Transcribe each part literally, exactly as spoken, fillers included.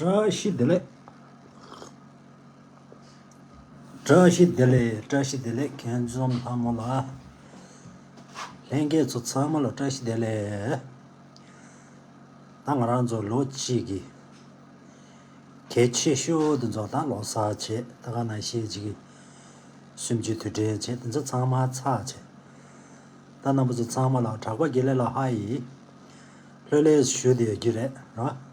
བཀྲ་ཤིས་བདེ་ལེགས། བཀྲ་ཤིས་བདེ་ལེགས། བཀྲ་ཤིས་བདེ་ལེགས། ཁྱེད་ཚོ་ཚང་མ་ལ། ལྷན་རྒྱས་ཚོ་ཚང་མ་ལ་བཀྲ་ཤིས་བདེ་ལེགས། ད་ང་རང་ཚོ་ལོ་གཅིག་གི་གལ་ཆེ་ཤོས་དེ་ཚོ་ད་ལོ་གསར་བྱས། ད་ག་ནང་བཞིན་ཅིག་གི་གསུམ་བཅུའི་དུས་དྲན་བྱས། དེ་ཚོ་ཚང་མ་ཚར་བྱས། ད་རྣམ་པ་ཚོ་ཚང་མ་ལ་གྲགས་པ་དགེ་ལེགས་ལ་ཧ་ཡིས། ལྷོད་ལྷོད་ཞུ་བསྡད་ཡོད་ཀྱི་རེད་ར།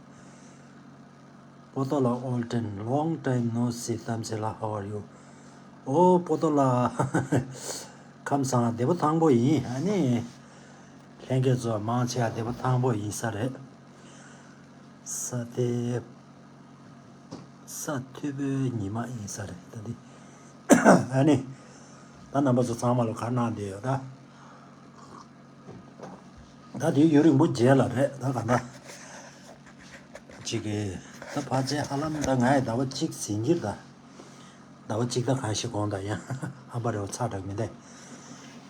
པོ་ཏོ་ལགས། All time, long time no see. གཏམ་ཚེ་ལགས། How are you? ཨོ། པོ་ཏོ་ལགས། ཁམས་བཟང་། བདེ་པོ་ཐང་པོ་ཡིན། ཨ་ནི། ལྷན་རྒྱས་ཚོ་མང་ཆེ་བ་བདེ་པོ་ཐང་པོ་ཡིན་ས་རེད། ས་དེ། ས་འཐུས་པོའི་ཉི་མ་ཡིན་ས་རེད་ད་འདི། ཨ་ནི། ད་རྣམ་པ་ཚོ་ཚང་མ་ལ་ག་རེ་གནང་བསྡད་ཡོད་ད། ད་དེ་ཡུན་རིང་པོ་རྗེས་ལ་རེད་ད་ག་ད། ཅིག་གི། ད་ཕལ་ཆེར་ཧ་ལམ་ད་ང་ཡི་ཟླ་བ་གཅིག་ཟིན་གྱི་རེད་ད། ཟླ་བ་གཅིག་ད་གང་ཞིག་གོང་ད་ཡང་ཧམ་པ་རེ་བ་ཚ་དྲག་མི་འདུག་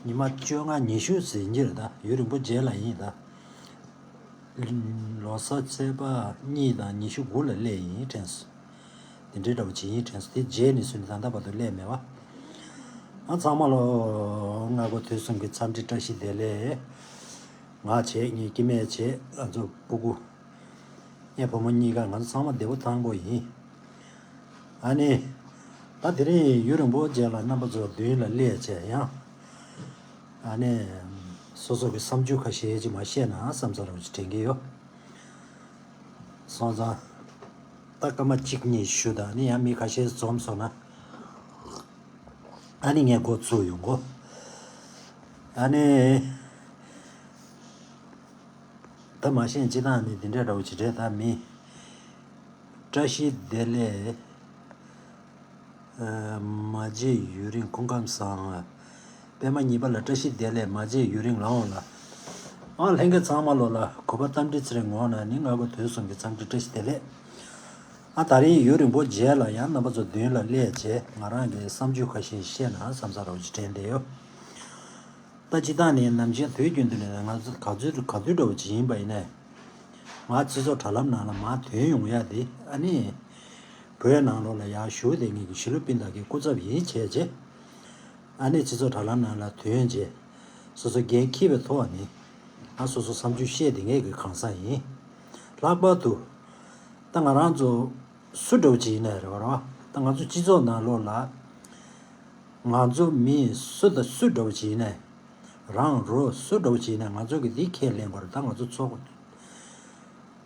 ཉི་མ་བཅོ་ལྔ་ཉི་ཤུ་ཟིན་གྱི་རེད་ད། ཡུན་རིང་པོ་རྗེས་ལ་ཡིན་ད། ལོ་གསར་ཚེས་པ་གཉིས་དང་ཉི་ཤུ་དགུ་ལ་སླེབས་ཡིན་དྲན་སོང་། དེ་འདྲའི་འདྲ་བོ་ཅིག་ཡིན་དྲན་སོང་། དེ་རྗེས་ནས་བཟུང་ནས་ད་ལྟ་བར་དུ་སླེབས་མེད་པ། ཨ། ཚང་མ་ལོ་སྔ་དགོང་དུས་གསུམ་གྱི་འཚམས་འདྲི་བཀྲ་ཤིས་བདེ་ལེགས། ང་བྱས། ངའི་སྐྱེ་དམན་བྱས། ང་ཚོ་སྤུ་གུ། ངའི་བུ་མོ་གཉིས་ཀ། ང་ཚོ་ཚང་མ་བདེ་པོ་ཐང་པོ་ཡིན། ཨ་ནི། ད་དེ་རིང་ཡུན་རིང་པོ་རྗེས་ལ་རྣམ་པ་ཚོ་མདུན་ལ་སླེབས་བྱས་ཡང་། ཨ་ནི། སོ་སོ་གི་བསམ་ཚུལ་ཁ་ཤས་ཅིག་མར་བཤད་ན་བསམ་ས་རུ་ཅིག་དྲན་གྱི་ཡོད། སོང་ཙང་། ད་སྐར་མ་གཅིག་གཉིས་ཞུ་དང་། ཨ་ནི་ཡང་མི་ཁ་ཤས་འཛོམས་སོང་ན། ཨ་ནི་ངས་འགོ་བཙུགས་ཡོང་གོ། ཨ་ནི། ད་མ་གཞི་སྤྱིར་བཏང་ནི་འདི་འདྲ་འདྲ་བོ་ཅིག་རེད་ད། མི། བཀྲ་ཤིས་བདེ་ལེགས། ཨ། མ་མཇལ་ཡུན་རིང་། སྐུ་ཁམས་བཟང་། པད་མ་གཉིས་པ་ལགས། བཀྲ་ཤིས་བདེ་ལེགས། མ་མཇལ་ཡུན་རིང་ལགས་འོང་ལགས། ཨ། ལྷན་རྒྱས་ཚང་མ་ལོ་ལ་གུས་པ་རྟ་མགྲིན་ཚེ་རིང་ངོས་ནས་ནི་སྔ་དགོང་དུས་གསུམ་གྱི་འཚམས་འདྲི་བཀྲ་ཤིས་བདེ་ལེགས། ཨ། ད་རིང་ཡུན་རིང་པོ་རྗེས་ལ་ཡང་རྣམ་པ་ཚོ་མདུན་ལ་སླེབས་བྱས། ང་རང་གི་བསམ་ཚུལ་ཁ་ཤས་བཤད་ན་བསམ་ས་རོགས་ཅིག་དྲན་བསྡད་ཡོད། ད་སྤྱིར་བཏང་ནས་ནམ་ཞིག་དུས་རྒྱུན་དུ་ནས་ང་ཚོ་ག་ཚོད་ག་དུས་འདྲ་བོ་ཅིག་ཡིན་པ་ཡིན་ནའི། ང་སྤྱི་ཚོགས་དྲ་ལམ་ནང་ལ་མར་ཐོན་ཡོང་ཡ་དེ། ཨ་ནི། བོད་ནང་ལོགས་ལ་ཡར་བཞུགས་བསྡད་མཁན་གྱི་ཞི་ལུ་སྤུན་ཟླ་གི་སྐུ་ཚབ་ཡིན་བྱས་བྱས། ཨ་ནི་སྤྱི་ཚོགས་དྲ་ལམ་ནང་ལ་ཐོན་བྱས། སོ་སོ་འགན་འཁྱེར་བའི་ཐོག་ནས། ཨ། སོ་སོ་བསམ་ཚུལ་བཤད་བསྡད་མཁན་གྱི་གང་ཟག་ཡིན། ལྷག་པར་དུ། ད་ང་རང་ཚོ་སུ་འདྲ་བོ་ཅིག་ཡིན་ནའི་རེད་བ། ད་ང་ཚོ་སྤྱི་ཚོགས་ནང་ལོགས་ལ། ང་ཚོ་མི་སུ་དང་སུ་འདྲ་བོ་ཅིག་ཡིན་ནའི། རང་རོ་སུ་འདྲ་བོ་ཅིག་ཡིན་ནའི། ང་ཚོ་གི་འདི་ཁས་ལེན་དགོས་རེད། ད་ང་ཚོ་ཚོགས།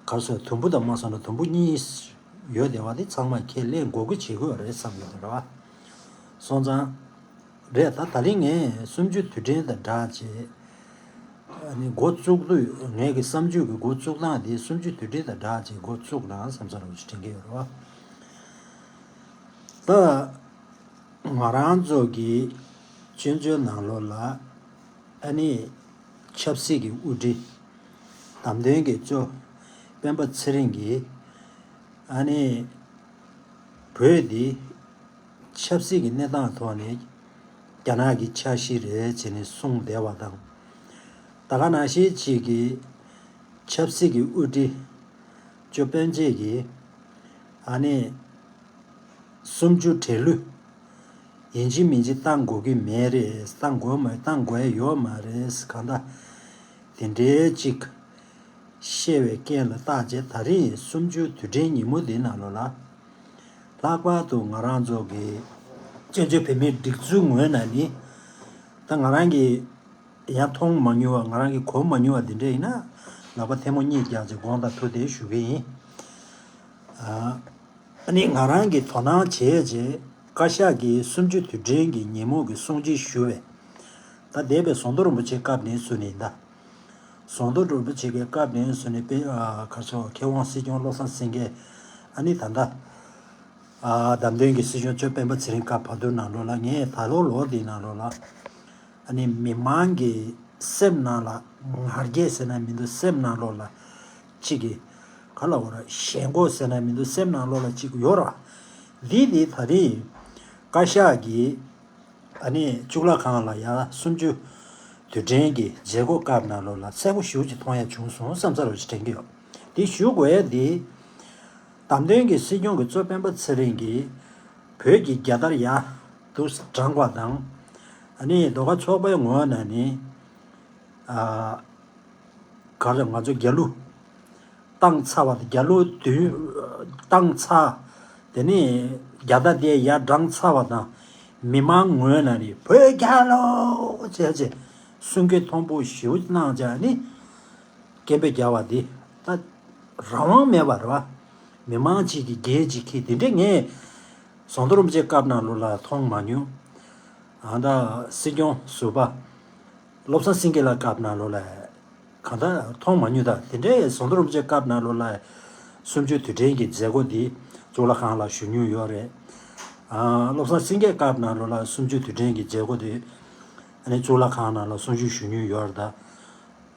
ག་རེ་ཟེར། དུམ་བུ་དང་མ་སོང་ན་དུམ་བུ་གཉིས་ཡོད་བསྡད་པ་དེ་ཚང་མ་ཁས་ལེན་དགོས་ཀྱི་བྱེད་དགོས་རེད་བསམ་གྱི་འདུག་ར། སོང་ཙང་། རེད། ད་ད་རིང་ངས་གསུམ་བཅུའི་དུས་དྲན་དང་སྦྲགས་བྱས། ཨ་ནི་འགོ་བཙུགས་དུས། ངའི་གི་བསམ་ཚུལ་གྱི་འགོ་བཙུགས་སྟངས་དེ་གསུམ་བཅུའི་དུས་དྲན་དང་སྦྲགས་བྱས་འགོ་བཙུགས་ན་བསམ་ས་རུ་དྲན་གྱི་ཡོད་རེད་བ། ད། ང་རང་ཚོ་གི་བཙན་བྱོལ་ནང་ལོགས་ལ། ཨ་ནི་ཆབ་སྲིད་ཀྱི་དབུ་ཁྲིད། བདམས་ཐོན་གྱི་གཙོ། སྤེན་པ་ཚེ་རིང་གིས། ཨ་ནི་བོད་འདི་ཆབ་སྲིད་ཀྱི་གནས་སྟངས་ཐོག་ནས་རྒྱ་ནག་གི་ཆ་ཤས་རེད་ཅེས་ནས་གསུངས་བསྡད་པ་དང་། ད་ག་ནང་བཞིན་ཅིག་གི་ཆབ་སྲིད་ཀྱི་དབུ་ཁྲིད་ཇོ་བན་ཅེ་གིས། ཨ་ནི། གསུམ་བཅུ་དྲན་གླུ། ཡིན་གཅིག་མིན་གཅིག་བཏང་དགོས་ཀྱི་མེད་རེད། བཏང་དགོས་མ། བཏང་དགོས་ཡ་ཡོད་མ་རེད། གང་ལྟར། དེ་འདྲའི་ཅིག་བཤད་པའི་རྐྱེན་ལ་བརྟག་བྱས། ད་རིང་གསུམ་བཅུའི་དུས་དྲན་ཉིན་མོ་འདི་ནང་ལོགས་ལ། ལྷག་པར་དུ་ང་རང་ཚོ་གི་བཙན་བྱོལ་བོད་མིའི་སྒྲིག་འཛུགས་ངོས་ནས་ནི། ད་ང་རང་གི་ཡང་མཐོང་མ་མྱོང་བ། ང་རང་གིས་གོ་མ་མྱོང་བ་འདི་འདྲ་ཡིན་ན། ལག་པ་ཐལ་མོ་གཉིས་བརྒྱབ་བྱས་དགོངས་དག་ཐུགས་བདེ་ཞུ་གི་ཡིན། ཨ། ཨ་ནི་ང་རང་གིས་དོ་སྣང་བྱས་རྗེས། བཀའ་ཤག་གིས་གསུམ་བཅུ་དུས་དྲན་གྱི་ཉིན་མོ་གི་གསུང་ཆོས་ཞུ་བའི། ད་འདས་པའི་ཟམ་གདོང་རིན་པོ་ཆེའི་སྐབས་ནས་བཟུང་ནས་ཡིན་ད། ཟམ་གདོང་རིན་པོ་ཆེ་གི་སྐབས་ནས་བཟུང་ནས་དཔེ། ཨ། ག་རེ་ཟེར། མཁས་དབང་སྲིད་སྐྱོང་བློ་བཟང་སེང་གེ། ཨ་ནི་ད་ལྟ། ཨ། བདམས་ཐོན་གྱི་སྲིད་སྐྱོང་གཙོས་སྤེན་པ་ཚེ་རིང་སྐབས་བར་དུ་ནང་ལོགས་ལ། ངས་ད་ལོ་ལོ་འདིའི་ནང་ལོགས་ལ་ཨ་ནི་མི་མང་གི་སེམས་ནང་ལ་ང་རྒྱལ་ཟེར་ན་མི་འདུག་སེམས་ནང་ལོགས་ལ་གཅིག་གི་ག་ལ་བོ་ར་ཞེན་ཁོག་ཟེར་ན་མི་འདུག་སེམས་ནང་ལོགས་ལ་གཅིག་ཡོད་ར། འདི་འདི་ད་རིང་བཀའ་ཤག་གིས་ཨ་ནི་གཙུག་ལག་ཁང་ལ་ཡ་གསུམ་བཅུ་དུས་དྲན་གྱི་མཛད་སྒོ་སྐབས་ནང་ལོགས་ལ་གསལ་པོ་ཞེ་པོ་ཅིག་མཐོང་ཡ་བྱུང་སོང་བསམ་ས་རོ་ཅིག་དྲན་གྱི་ཡོད། འདི་ཞུ་དགོས་ཡ་འདི། བདམས་ཐོན་གྱི་སྲིད་སྐྱོང་གི་གཙོ་སྤེན་པ་ཚེ་རིང་གིས་བོད་ཀྱི་རྒྱལ་དར་ཡར་དུ་བསྒྲེངས་པ་དང་། ཨ་ནི་ཟློས་གར་ཚོགས་པའི་ངོས་ནས་ནི། ཨ། ག་རེ་ང་ཚོ་རྒྱལ་གླུ་བཏང་ཚར་བ་དང་། རྒྱལ་གླུ་དུ་བཏང་ཚར། དེ་ནི་རྒྱལ་དར་དེ་ཡར་བསྒྲེངས་ཚར་བ་དང་། མི་མང་ངོས་ནས་ནི་བོད་རྒྱལ་ལོ་བྱས་བྱས་གསུང་སྐད་མཐོན་པོ་ཞེ་པོ་གནང་བྱས་ནི། སྐད་འབོད་རྒྱག་པ་འདི་ད་རང་དབང་མེད་པ་རེད་བ། མི་མང་གཅིག་གིས་འགན་གཅིག་འཁྱེར། དེ་འདྲས་ངས་ཟམ་གདོང་རིན་པོ་ཆེ་སྐབས་ནང་ལོགས་ལ་མཐོང་མ་མྱོང་། ཨ། ད་སྲིད་སྐྱོང་ཟུར་པ་བློ་བཟང་སེང་གེ་ལགས་སྐབས་ནང་ལོགས་ལ་གང་ལྟར་མཐོང་མ་མྱོང་། ད་དེ་འདྲས་ཟམ་གདོང་རིན་པོ་ཆེ་སྐབས་ནང་ལོགས་ལ་གསུམ་བཅུ་དུས་དྲན་གྱི་མཛད་སྒོ་འདི་གཙུག་ལག་ཁང་ལ་ཞུ་མྱོང་ཡོད་རེད། ཨ། བློ་བཟང་སེང་གེ་སྐབས་ནང་ལོགས་ལ་གསུམ་བཅུ་དུས་དྲན་གྱི་མཛད་སྒོ་འདི་ཨ་ནི་གཙུག་ལག་ཁང་ནང་ལ་གསུང་ཆོས་ཞུ་མྱོང་ཡོད་རེད་ད།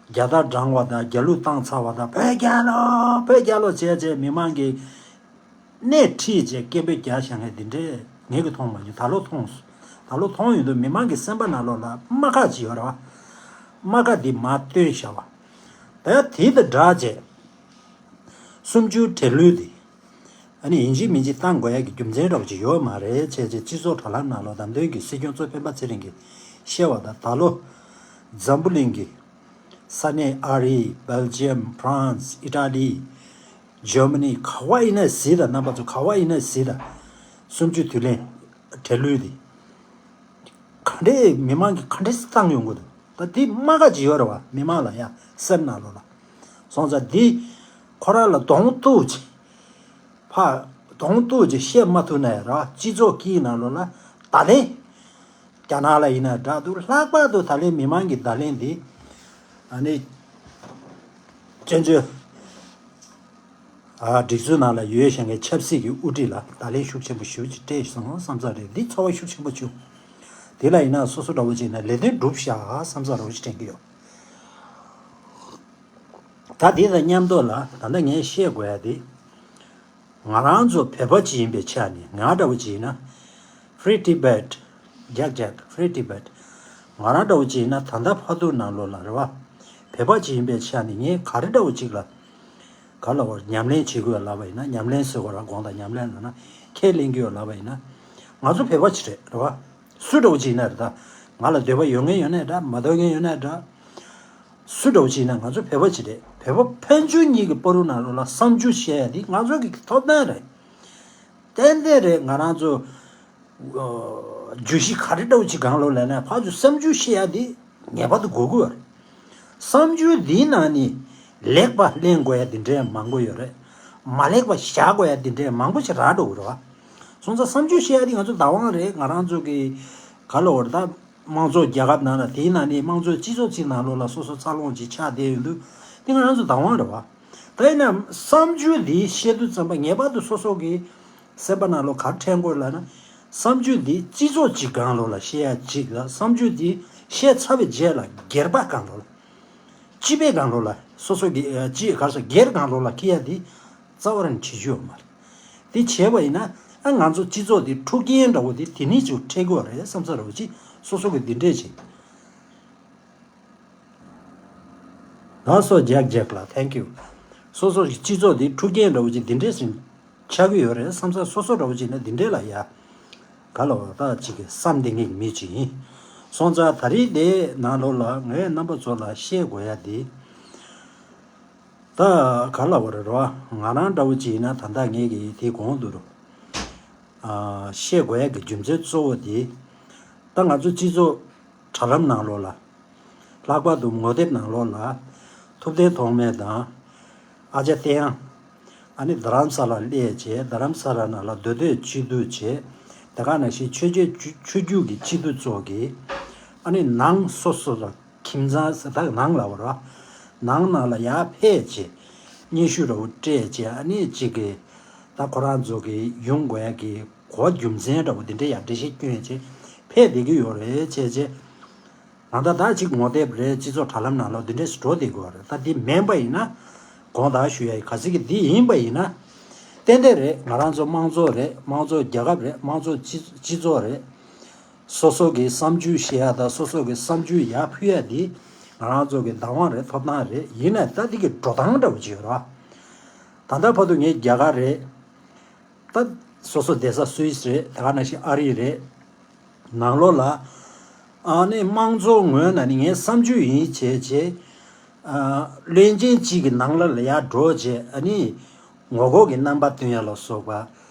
རྒྱལ་དར་བསྒྲེངས་པ་དང་། རྒྱལ་གླུ་བཏང་ཚར་བ་དང་། བོད་རྒྱལ་ལོ། བོད་རྒྱལ་ལོ་བྱས་བྱས་མི་མང་གིས་སྣེ་ཁྲིད་བྱས་སྐད་འབོད་རྒྱག་བཞག་མཁན་འདི་འདྲས་ངེད་ཀྱིས་མཐོང་མ་མྱོང་། ད་ལོ་མཐོང་སོང་། ད་ལོ་མཐོང་ཡོང་དུས་མི་མང་གི་སེམས་པ་ནང་ལོགས་ལ་རྨ་ཁ་ཅིག་ཡོད་རེད་བ། རྨ་ཁ་འདི་མར་བཏོན་བཞག་པ། ད་ཡང་དེ་དང་སྦྲགས་བྱས་གསུམ་བཅུའི་དུས་དྲན་གླུ་འདི། ཨ་ནི་ཡིན་གཅིག་མིན་གཅིག་བཏང་དགོས་ཡ་གི་རྒྱུ་མཚན་འདྲ་བོ་ཅིག་ཡོད་མ་རེད་བྱས་བྱས། སྤྱི་ཚོགས་དྲ་ལམ་ནང་ལོགས་བདམས་ཐོན་གྱི་སྲིད་སྐྱོང་གཙོ་སྤེན་པ་ཚེ་རིང་གིས་བཤད་པ་དང་། ད་ལོ་འཛམ་བུ་གླིང་གི་ས་གནས་ཨ་རི། སྦེལ་ཇི་ཡམ། ཧྥ་རན་སི། ཨི་ཊ་ལི། ཇར་མ་ནི། ག་བ་ཡིན་ན་གཟིགས་དང་། རྣམ་པ་ཚོ་ག་བ་ཡིན་ན་གཟིགས་དང་། གསུམ་བཅུའི་དུས་ལེན་དྲན་གླུ་འདི་ག་འདྲས་མི་མང་གིས་ག་འདྲས་བཏང་ཡོང་གི་འདུག་ད་འདི་རྨ་ཁ་ཅིག་ཡོད་རེད་བ། མི་མང་ལ་ཡ་སེམས་ནང་ལོགས་ལ། སོང་ཙང་འདི་ཁོ་རང་ལ་གདོང་གཏུག་ཅིག་ཕ་གདོང་གཏུག་ཅིག་བཤད་མ་ཐུབ་ན་ཡང་ར། སྤྱི་ཚོགས་དཀྱིལ་ནང་ལོགས་ལ་བརྡ་ལན། རྒྱ་ནག་ལ་ཡིན་ན་འདྲ་འདུག་ལྷག་པར་དུ་ད་ལན་མི་མང་གི་བརྡ་ལན་འདི་ཨ་ནི་བཙན་བྱོལ་ཨ་སྒྲིག་འཛུགས་ནང་ལ་ཡོད་བཞིན་གྱི་ཆབ་སྲིད་ཀྱི་དབུ་ཁྲིད་ལ་བརྡ་ལན་ཤུགས་ཆེན་པོ་ཞེ་པོ་ཅིག་སྤྲད་སོང་བསམ་ས་རེད། འདི་ཚོར་བ་ཤུགས་ཆེན་པོ་བྱུང་། དེ་ལ་ཡིན་ན་སོ་སོ་འདྲ་བོ་ཅིག་ཡིན་ན་ལས་དོན་འགྲུབ་ཤག་བསམ་ས་འདྲ་བོ་ཅིག་དྲན་གྱི་ཡོད། ད་དེ་དང་མཉམ་དུ་ལ་ད་ལྟ་ངས་བཤད་དགོས་ཡ་དེ། ང་རང་ཚོ་བོད་པ་ཅིག་ཡིན་པའི་ཆ་ནས། ང་འདྲ་བོ་ཅིག་ཡིན་ན། Free Tibet། རྒྱག་རྒྱག Free Tibet། ང་རང་འདྲ་བོ་ཅིག་ཡིན་ན་ད་ལྟ་བར་དུ་ནང་ལོགས་ལ་རེད་བ། བོད་པ་ཅིག་ཡིན་པའི་ཆ་ནས་ངས་ག་རེ་འདྲ་བོ་ཅིག་ལ་ག་ལ་བར་ཉམས་ལེན་བྱེད་དགོས་ལབ་པ་ཡིན་ན། ཉམས་ལེན་ཟེར་བ་ར་དགོངས་དག་ཉམས་ལེན་ལབ་ན་ཁས་ལེན་གྱི་ཡོད་ལབ་པ་ཡིན་ན། ང་ཚོ་བོད་པ་ཅིག་རེད། རེད་བ། སུ་འདྲ་བོ་ཅིག་ཡིན་ན་རེད། ད་ང་ལ་འདོད་པ་ཡོད་མཁན་ཡོད་ན་འདྲ། མ་འདོད་མཁན་ཡོད་ན་འདྲ། སུ་འདྲ་བོ་ཅིག་ཡིན་ན་ང་ཚོ་བོད་པ་ཅིག་རེད། བོད་པ་ཕན་ཚུན་གཉིས་ཀྱི་བར་དུ་ནང་ལོགས་ལ་བསམ་རྒྱུ་བཤད་ཡ་འདི་ང་ཚོ་གི་ཐོབ་ཐང་རེད། ཏན་ཏན་རེད། ང་རང་ཚོ་ཨ་བརྗོད་གཞི་ག་རེ་འདྲ་བོ་ཅིག་སྒང་ལོགས་ལ་ཡིན་ན་ཕར་ཚུར་བསམ་རྒྱུ་བཤད་ཡ་འདི་ངེས་པར་དུ་དགོས་ཀྱི་ཡོད་རེད། བསམ་རྒྱུ་འདིའི་ནང་ནས་ལེགས་པ་ལེན་དགོས་ཡ་འདི་འདྲའི་མང་པོ་ཡོད་རེད། མ་ལེགས་པ་བཞག་དགོས་ཡ་འདི་འདྲའི་མང་པོ་ཞིག་རག་འགྲོ་གི་རེད་བ། སོང་ཙང་བསམ་རྒྱུ་བཤད་ཡ་འདི་ང་ཚོ་བདག་དབང་རེད། ང་རང་ཚོ་གི་ག་ལ་བར་ད་དམངས་གཙོ་རྒྱལ་ཁབ་ནང་ལ། དེའི་ནང་ནས་དམངས་གཙོའི་སྤྱི་ཚོགས་གཅིག་ནང་ལོགས་ལ་སོ་སོ་འཚར་ལོངས་ཅིག་ཆགས་བསྡད་ཡོང་དུས་དེ་ང་རང་ཚོ་བདག་དབང་རེད་བ། ད་ཡིན་ན་བསམ་རྒྱུ་འདི་བཤད་དུས་ཙམ་པ་ངེས་པར་དུ་སོ་སོ་གི་སེམས་པ་ནང་ལོགས་ག་རེ་དྲན་དགོས་ལབ་ན། བསམ་རྒྱུ་འདི་སྤྱི་ཚོགས་གཅིག་སྒང་ལོགས་ལ་བཤད་ཡ་གཅིག་ལ། བསམ་རྒྱུ་འདི་བཤད་ཚར་བའི་རྗེས་ལ་སྒེར་པ་སྒང་ལོགས་ལ། སྤྱི་པའི་སྒང་ལོགས་ལ་སོ་སོ་གི་ཨ་སྤྱི་ག་རེ་ཟེར་སྒེར་སྒང་ལོགས་ལ་འཁྱེར་ཡ་འདི་རྩ་བ་རང་བྱེད་རྒྱུ་ཡོད་མ་རེད། དེ་བྱས་པ་ཡིན་ན་ཨ་ང་ཚོ་སྤྱི་ཚོགས་འདི་འཁྲུག་རྐྱེན་འདྲ་བོ་འདི་དེ་ནས་ཅིག་འཕྲད་ཀྱི་ཡོད་རེད་བསམ་ས་འདྲ་བོ་ཅིག་སོ་སོ་གི་འདི་འདྲས་ཅིག་ལགས་སོ། ཇེག་ཇེག་ལགས། Thank you། སོ་སོ་གི་སྤྱི་ཚོགས་འདི་འཁྲུག་རྐྱེན་འདྲ་བོ་ཅིག་འདི་འདྲས་ཤིག་ཆགས་ཀྱི་ཡོད་རེད་བསམ་ས། སོ་སོ་འདྲ་བོ་ཅིག་ན་འདི་འདྲས་ལ་ཡ་ག་ལ་བ་ད་ཅིག་གི་བསམ་བསྡད་མཁན་གྱི་མི་ཅིག་ཡིན། སོང་ཙང་ད་རེས་དེ་ནང་ལོགས་ལ་ངས་རྣམ་པ་ཚོ་ལ་བཤད་དགོས་ཡ་དེ། ད་ག་ལ་བ་རེད་རོ། ང་རང་འདྲ་བོ་ཅིག་ཡིན་ན་ད་ལྟ་ངས་གི་དེ་གོང་དུ་རུ་ཨ་བཤད་དགོས་ཡ་གི་རྒྱུ་མཚན་གཙོ་བོ་དེ། ད་ང་ཚོ་སྤྱི་ཚོགས་དྲ་ལམ་ནང་ལོགས་ལ། ལྷག་པར་དུ་ངོ་དེབ་ནང་ལོགས་ལ། ཐུབ་བསྟན་ཐོགས་མེད་དང་། ཨ་ཅག་བསྟན་དབྱངས། ཨ་ནི་རྡ་རམ་ས་ལ་སླེབས་བྱས། རྡ་རམ་ས་ལ་ནང་ལ་མདོ་སྟོད་སྤྱི་འཐུས་བྱས། དེ་ག་ནང་བཞིན་ཆོས་བརྒྱུད་ཆོས་བརྒྱུད་ཀྱི་སྤྱི་འཐུས་ཚོ་གིས་ཨ་ནི་ནང་སོ་སོ་ལ་ཁྱིམ་ཚང་ཟེར་ད་ནང་ལ་བར་བ། ནང་ནང་ལ་ཡར་ཕེབས་བྱས། སྙན་ཞུ་འདྲ་བོ་སྤྲད་བྱས། ཨ་ནི་གཅིག་གི་ ད་ཁོ་རང་ཚོ་གི་ཡོང་དགོས་ཡ་གི་གོ་རྒྱུ་མཚན་འདྲ་པོ་འདི་འདྲའི་ཡ་འགྲེལ་བཤད་སྐྱོན་བྱས་ཕེབས་བསྡད་ཀྱི་ཡོད་རེད་བྱས་བྱས། ང་ད་ད་ཅིག་ངོ་དེབ་རེད། སྤྱི་ཚོགས་དྲ་ལམ་ནང་ལོགས་འདི་འདྲས་སུ་འགྲོ་བསྡད་ཀྱི་ཡོད་རེད། ད་འདི་མིན་པ་ཡིན་ན། དགོངས་དག་ཞུ་ཡ་ཡི་ག་ཚིག་གི་འདི་ཡིན་པ་ཡིན་ན། ཏན་ཏན་རེད། ང་རང་ཚོ་དམངས་གཙོ་རེད། དམངས་གཙོ་རྒྱལ་ཁབ་རེད། དམངས་གཙོ་སྤྱི་སྤྱི་ཚོགས་རེད། སོ་སོ་གི་བསམ་ཚུལ་བཤད་ཡ་དང་སོ་སོ་གི་བསམ་ཚུལ་ཡར་ཕུལ་ཡ་འདི་ང་རང་ཚོ་གི་བདག་དབང་རེད། ཐོབ་ཐང་རེད། ཡིན་ནའི་ད་འདི་གི་འགྲོ་སྟངས་འདྲ་པོ་ཅིག་ཡོད་རེད་བ། ད་ལྟ་བར་དུ་ངས་རྒྱ་གར་རེད། ད་སོ་སོ་བསྡད་ས་སུད་སི་རེད། དེ་ག་ནང་བཞིན་ཨ་རི་རེད། ནང་ལོགས་ལ་ཨ་ནི་དམངས་གཙོ་ངོས་ནས་ནི་ངའི་བསམ་ཚུལ་ཡིན་བྱས་བྱས། ཨ། བློན་ཆེན་གཅིག་གི་ནང་ལ་ལ་ཡར་འགྲོ་བྱས། ཨ་ནི་ངོ་རྒོལ་གྱི་རྣམ་པ་སྟོན་ཡ་ལ་སོགས་པ།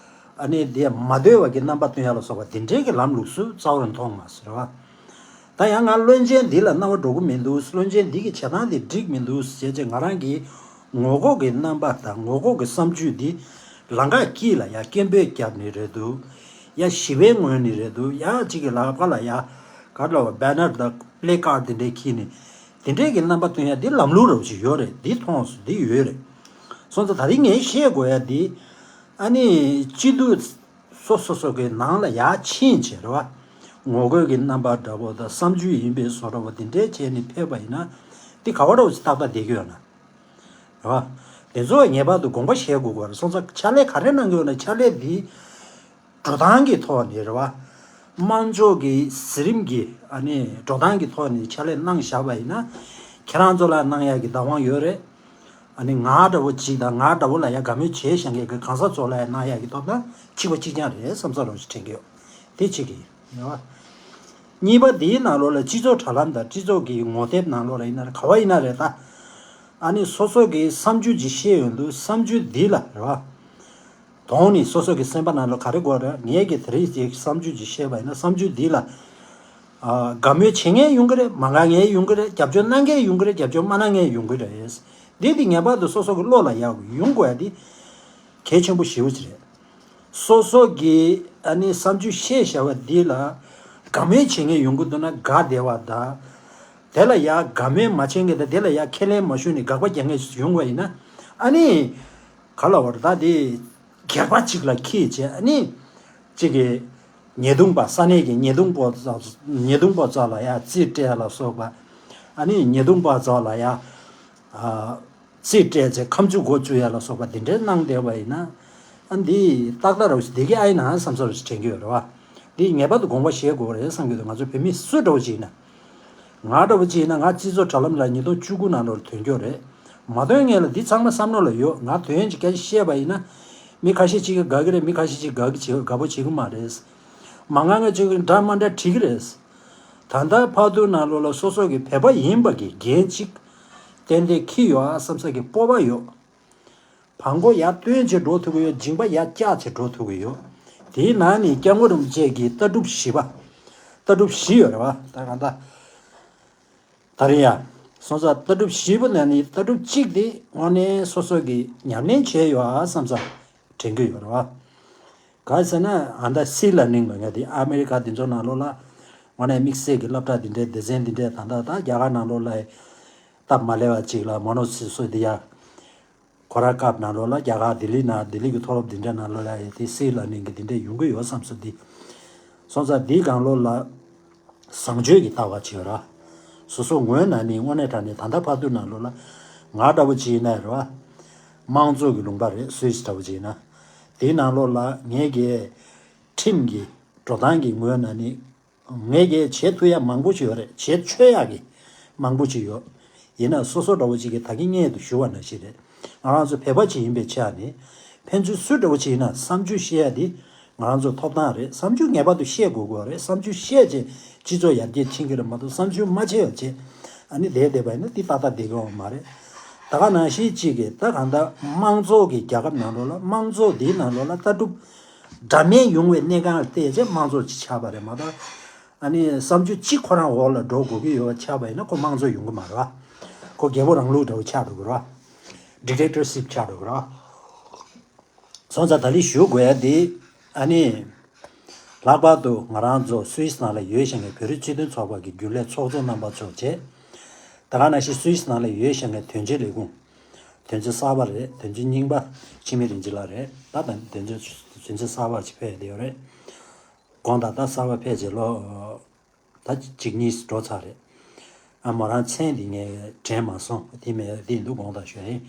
ཨ་ནི་དེ་མ་འདོད་པ་གི་རྣམ་པ་སྟོན་ཡ་ལ་སོགས་པ་དེ་འདྲའི་གི་ལམ་ལུགས་སུ་རྩ་བ་རུ་མཐོང་མ་སོང་རེད་བ། ད་ཡང་ང་བློན་ཆེན་འདི་ལ་སྣང་བ་འགྲོ་གི་མི་འདུག་བློན་ཆེན་འདི་གི་བྱེད་སྟངས་འདི་འགྲིག་མི་འདུག་ཟེར་བྱས་ང་རང་གི་ངོ་རྒོལ་གྱི་རྣམ་པ་དང་ངོ་རྒོལ་གྱི་བསམ་ཚུལ་འདི་ལམ་ཁ་དཀྱིལ་ལ་ཡ་སྐད་འབོད་བརྒྱབ་ནི་རེད་འདུག་ཡ་ཞི་བའི་ངོས་ནས་རེད་འདུག་ཡ་གཅིག་གི་ལག་པ་ལ་ཡ་ག་ལ་བ་བེ་ནར་དང་པི་ལེ་ཀར་དེ་འདྲས་འཁྱེར་ནས་དེ་འདྲས་ཀྱི་རྣམ་པ་སྟོན་ཡ་འདི་ལམ་ལུགས་རབ་ཅིག་ཡོད་རེད། འདི་མཐོང་སོང་། འདི་ཡོད་རེད། སོང་ཙང་ད་རིང་ངས་བཤད་དགོས་ཡ་འདི་ཨ་ནི་སྤྱི་འཐུས་སོ་སོ་སོ་གི་ནང་ལ་ཡར་ཕྱིན་བྱས་རེད་བ། ངོ་རྒོལ་གྱི་རྣམ་པ་འདྲ་པོ་དང་བསམ་ཚུལ་ཡིན་པའི་བཟོ་འདྲ་པོ་དེ་འདྲས་བྱས་ནས་ཕེབས་པ་ཡིན་ན་འདི་ག་བ་འདྲ་པོ་ཞིག་ཏག་ཏག་བསྡད་ཀྱི་ཡོད་ན། རེད་བ། དེ་ཚོ་ངེས་པར་དུ་དགོངས་པ་བཞེས་དགོས་ཀྱི་རེད། སོང་ཙང་ཕྱག་ལས་ག་རེ་གནང་གི་ཡོད་ན་ཕྱག་ལས་འདི་འགྲོ་སྟངས་ཀྱི་ཐོག་ནས་རེད་བ། དམངས་ཕྱོགས་ཀྱི་གཟི་རིམ་གྱི་ཨ་ནི་འགྲོ་སྟངས་ཀྱི་ཐོག་ནས་ཕྱག་ལས་གནང་བཞག་པ་ཡིན་ན། ཁྱེད་རང་ཚོ་ལ་གནང་ཡག་གི་བདག་དབང་ཡོད་རེད། ཨ་ནི་ང་འདྲ་པོ་གཅིག་དང་ང་འདྲ་པོ་ལ་ཡ་དགའ་མོས་བྱས་བཞག་མཁན་གྱི་གང་ཟག་ཚོ་ལ་ཡ་གནང་ཡག་གི་ཐོབ་ཐང་གཅིག་པ་གཅིག་རྐྱང་རེད་བསམ་བསམ་རོགས་ཞེས་དྲན་གྱི་ཡོད། དེ་གཅིག་གི་ཡིན་བ། གཉིས་པ་དེའི་ནང་ལོགས་ལ་སྤྱི་ཚོགས་དྲ་ལམ་དང་སྤྱི་ཚོགས་ཀྱི་ངོ་དེབ་ནང་ལོགས་ལ་ཡིན་ན་རེད། ག་བ་ཡིན་ན་རེད་ད། ཨ་ནི་སོ་སོ་གི་བསམ་ཚུལ་ཅིག་བཤད་ཡོང་དུས་བསམ་ཚུལ་འདི་ལ་རེད་བ། དོན་ནི་སོ་སོ་གི་སེམས་པ་ནང་ལ་ག་རེ་དགོས་རེད། ངས་ཀྱི་དེ་རིང་ཅིག་བསམ་ཚུལ་ཅིག་བཤད་པ་ཡིན་ན་བསམ་ཚུལ་འདི་ལ། ཨ། དགའ་མོས་བྱེད་མཁན་ཡོང་གི་རེད། མ་དགའ་མཁན་ཡོང་གི་རེད། རྒྱབ་སྐྱོར་གནང་མཁན་ཡོང་གི་རེད། རྒྱབ་སྐྱོར་མ་གནང་མཁན་ཡོང་གི་རེད། འདི་འདི་ངེས་པར་དུ་སོ་སོ་གི་བློ་ལ་ཡག་ཡོང་དགོས་ཡ་འདི་གལ་ཆེན་པོ་ཞེ་པོ་ཅིག་རེད། སོ་སོ་གི་ཨ་ནི་བསམ་ཚུལ་བཤད་བཞག་པ་འདི་ལ་དགའ་མོས་བྱེད་མཁན་ཡོང་གི་འདུག་ན་དགའ་བདེ་བ་དང་། དེ་ལ་ཡ་དགའ་མོས་མ་བྱེད་མཁན་དང་དེ་ལ་ཡ་ཁས་ལེན་མ་ཞུས་ནས་དགག་པ་རྒྱག་མཁན་ཞིག་ཡོང་བ་ཡིན་ན། ཨ་ནི་ག་ལ་བར་ད་དེ་སྒེར་པ་གཅིག་ལ་ཁྱེད་བྱས། ཨ་ནི་གཅིག་གི་ཉེས་རྡུང་པ། ས་གནས་ཀྱི་ཉེས་རྡུང་པ་ཚོ། ཉེས་རྡུང་པ་ཚོ་ལ་ཡ་རྩིས་སྤྲད་ལ་སོགས་པ། ཨ་ནི་ཉེས་རྡུང་པ་ཚོ་ལ་ཡ། ཨ། རྩིས་སྤྲད་ཚེ་ཁ་མཆུ་མགོ་བཙུགས་ཡ་ལ་སོགས་པ་འདི་འདྲའི་གནང་བསྡད་པ་ཡིན་ན། ཨ། འདི་ཏག་ཏག་ར་བ་ཞིག་བསྡད་ཀྱི་ཨ་ཡིན་ན་བསམ་བསམ་ཞིག་དྲན་གྱི་ཡོད་རེད་བ། འདི་ངེས་པར་དུ་དགོངས་པ་བཞེས་དགོས་རེད་བསམ་གྱི་འདུག་ང་ཚོ་བོད་མི་སུ་འདྲ་བོ་ཅིག་ཡིན་ན། ང་འདྲ་བོ་ཅིག་ཡིན་ན་ང་སྤྱི་ཚོགས་དྲ་ལམ་ལ་ཉིས་སྟོང་བཅུ་དགུ་ནང་ལོགས་ཐོན་རྒྱུ་རེད། མ་ཐོན་སྔོན་ལ་འདི་ཚང་མ་བསམ་བློ་ལ་ཡོད། ང་དོན་ཅིག་སྐད་ཆ་བཤད་པ་ཡིན་ན། མི་ཁ་ཤས་ཅིག་གིས་དགའ་གི་རེད། མི་ཁ་ཤས་ཅིག་དགའ་གི་བྱེད་དགའ་པོ་བྱེད་གི་མ་རེད། མ་དགའ་མཁན་ཅིག་གིས་འདྲ་མ་འདྲ་བྲིས་གི་རེད། ད་ལྟ་བར་དུ་ནང་ལོགས་ལ་སོ་སོ་གི་བོད་པ་ཡིན་པ་གི་འགན་ཅིག་ཏན་ཏན་འཁྱེར་ཡོད་ཨ་བསམ་ས་གི་སྤོབས་པ་ཡོད། བང་མགོ་ཡར་བཏོན་བྱས་འགྲོ་ཐུབ་ཀྱི་ཡོད། མཇིང་པ་ཡར་བཀྱག་བྱས་འགྲོ་ཐུབ་ཀྱི་ཡོད། དེའི་ནང་ནས་སྐྱབས་མགོན་རིན་པོ་ཆེ་གི་ལྟ་གྲུབ་བཞི་པ། ལྟ་གྲུབ་བཞི་ཡོད་རེད་བ། ད་གང་ལྟར། ད་རེད་ཡ། སོང་ཙང་ལྟ་གྲུབ་བཞི་པོ་ནང་ནས་ལྟ་གྲུབ་གཅིག་དེ་དངོས་གནས་སོ་སོ་གི་ཉམས་ལེན་བྱས་ཡོད་ཨ་བསམ་ས་དྲན་གྱི་ཡོད་རེད་བ། ག་རེ་ཟེར་ན་ཨ་ད་སི་ལར་ནིང་ལབ་མཁན་དེ་ཨ་མེ་རི་ཁ་དེ་ཚོ་ནང་ལོགས་ལ་དངོས་གནས་དམིགས་བསལ་གྱི་སློབ་གྲྭ་དེ་འདྲའི་སྡེ་ཚན་དེ་འདྲས་ད་ལྟ་ད་རྒྱ་གར་ནང་ལོགས་ལ་སྟབས་མ་ལེགས་པ་ཅིག་ལ་མོ་ནོ་སི་སོ་དེ་ཡ། ཁོ་རང་སྐབས་ནང་ལོགས་ལ་རྒྱ་གར་ལྡི་ལི་ནང་ལྡི་ལི་གི་མཐོ་སློབ་འདི་འདྲ་ནང་ལོགས་ལ་ཡ་དེ་སི་ལར་ནིང་གི་འདི་འདྲ་ཡོང་གི་ཡོད་བསམ་སོང་། འདི་སོང་ཙང་འདིའི་སྒང་ལོགས་ལ་བཟང་སྤྱོད་ཀྱི་ལྟ་བ་བྱེད་ར། སོ་སོ་ངོས་ནས་ནི་དངོས་གནས་དྲང་གནས་ད་ལྟ་བར་དུ་ནང་ལོགས་ལ་ང་འདྲ་བོ་ཅིག་ཡིན་ན་རེད་བ། དམངས་གཙོ་གི་ལུང་པ་རེད། སུད་སི་འདྲ་བོ་ཅིག་ཡིན་ན། དེའི་ནང་ལོགས་ལ་ངས་ཀྱི་ཁྲིམས་ཀྱི་འགྲོ་སྟངས་ཀྱི་ངོས་ནས་ནི། ངས་ཀྱིས་བྱེད་ཐུབ་ཡ་མང་པོ་ཞིག་ཡོད་རེད། བྱེད་ཆོག་ཡ་གི་མང་པོ་ཞིག་ཡོད། ཡིན་ན་སོ་སོ་འདྲ་བོ་ཅིག་གིས་ད་གིན་སྔོན་དུ་ཞུ་བ་ནང་བཞིན་རེད། ང་རང་ཚོ་བོད་པ་ཅིག་ཡིན་པའི་ཆ་ནས་ཕན་ཚུན་སུ་འདྲ་བོ་ཅིག་ཡིན་ན་བསམ་ཚུལ་བཤད་ཡ་དེ་ང་རང་ཚོ་ཐོབ་ཐང་རེད། བསམ་ཚུལ་ངེས་པར་དུ་བཤད་དགོས་དགོས་རེད། བསམ་ཚུལ་བཤད་བྱས་སྤྱི་ཚོགས་ཡར་རྒྱས་ཕྱིན་གྱི་རེད་མ་གཏོགས་བསམ་ཚུལ་མ་བྱས་པ་བྱས་ཨ་ནི་བསྡད་བསྡད་པ་ཡིན་ན་དེ་ཏག་ཏག་བསྡད་ཀྱི་ཡོད་མ་རེད། ད་ག་ནང་བཞིན་གཅིག་གིས་ད་གང་ལྟར་དམངས་གཙོ་གི་རྒྱལ་ཁབ་ནང་ལོགས་ལ་དམངས་གཙོ་འདིའི་ནང་ལོགས་ལ་ལྟ་གྲུབ་འདྲ་མིན་ཡོང་བའི་གནས་སྟངས་ལ་བལྟས་ཚེ་དམངས་གཙོ་ཅིག་ཆགས་པ་རེད་མ་གཏོགས། ཨ་ནི་བསམ་ཚུལ་གཅིག་ཁོ་རང་འོག་ལ་འགྲོ་དགོས་ཀྱི་ཡོད་པ་ཆགས་པ་ཡིན་ན་ཁོ་དམངས་གཙོ་ཡོང་གི་མ་རེད་བ། ཁོ་རྒྱལ་པོ་རིང་ལུགས་འདྲ་བོ་ཆགས་འགྲོ་གི་རེད་བ། ཌིག་ཊེག་ཊར་ཤིབ་ཆགས་འགྲོ་གི་རེད་བ། སོང་ཙང་ད་ལི་ཞུ་དགོས་ཡ་དེ། ཨ་ནི། ལྷག་པར་དུ་ང་རང་ཚོ་སུད་སི་ནང་ལ་ཡོད་བཞིན་པའི་བོད་རིགས་སྤྱི་མཐུན་ཚོགས་པ་གི་རྒྱུན་ལས་ཚོགས་གཙོ་རྣམ་པ་ཚོ་བཅས། ད་ག་ནང་བཞིན་སུད་སི་ནང་ལ་ཡོད་བཞིན་པའི་དོན་གཅོད་ལས་ཁུངས། དོན་ཚན་གསར་པ་རེད། དོན་ཚན་རྙིང་པ་འཆི་མེད་རིན་ཆེན་ལགས་རེད། ད་ད་དོན་ཚན་དོན་ཚན་གསར་པ་ཅིག་ཕེབས་བསྡད་ཡོད་རེད། དགོངས་དག་ད་གསར་པ་ཕེབས་རྗེས་ལོ། ད་གཅིག་གཉིས་འགྲོ་ཚར་རེད། ཨ་མོ་རང་མཚན་འདི་ངས་དྲན་མ་སོང་། དེ་མེད་དེ་འདུག་དགོངས་དག་ཞུ་ཡིན།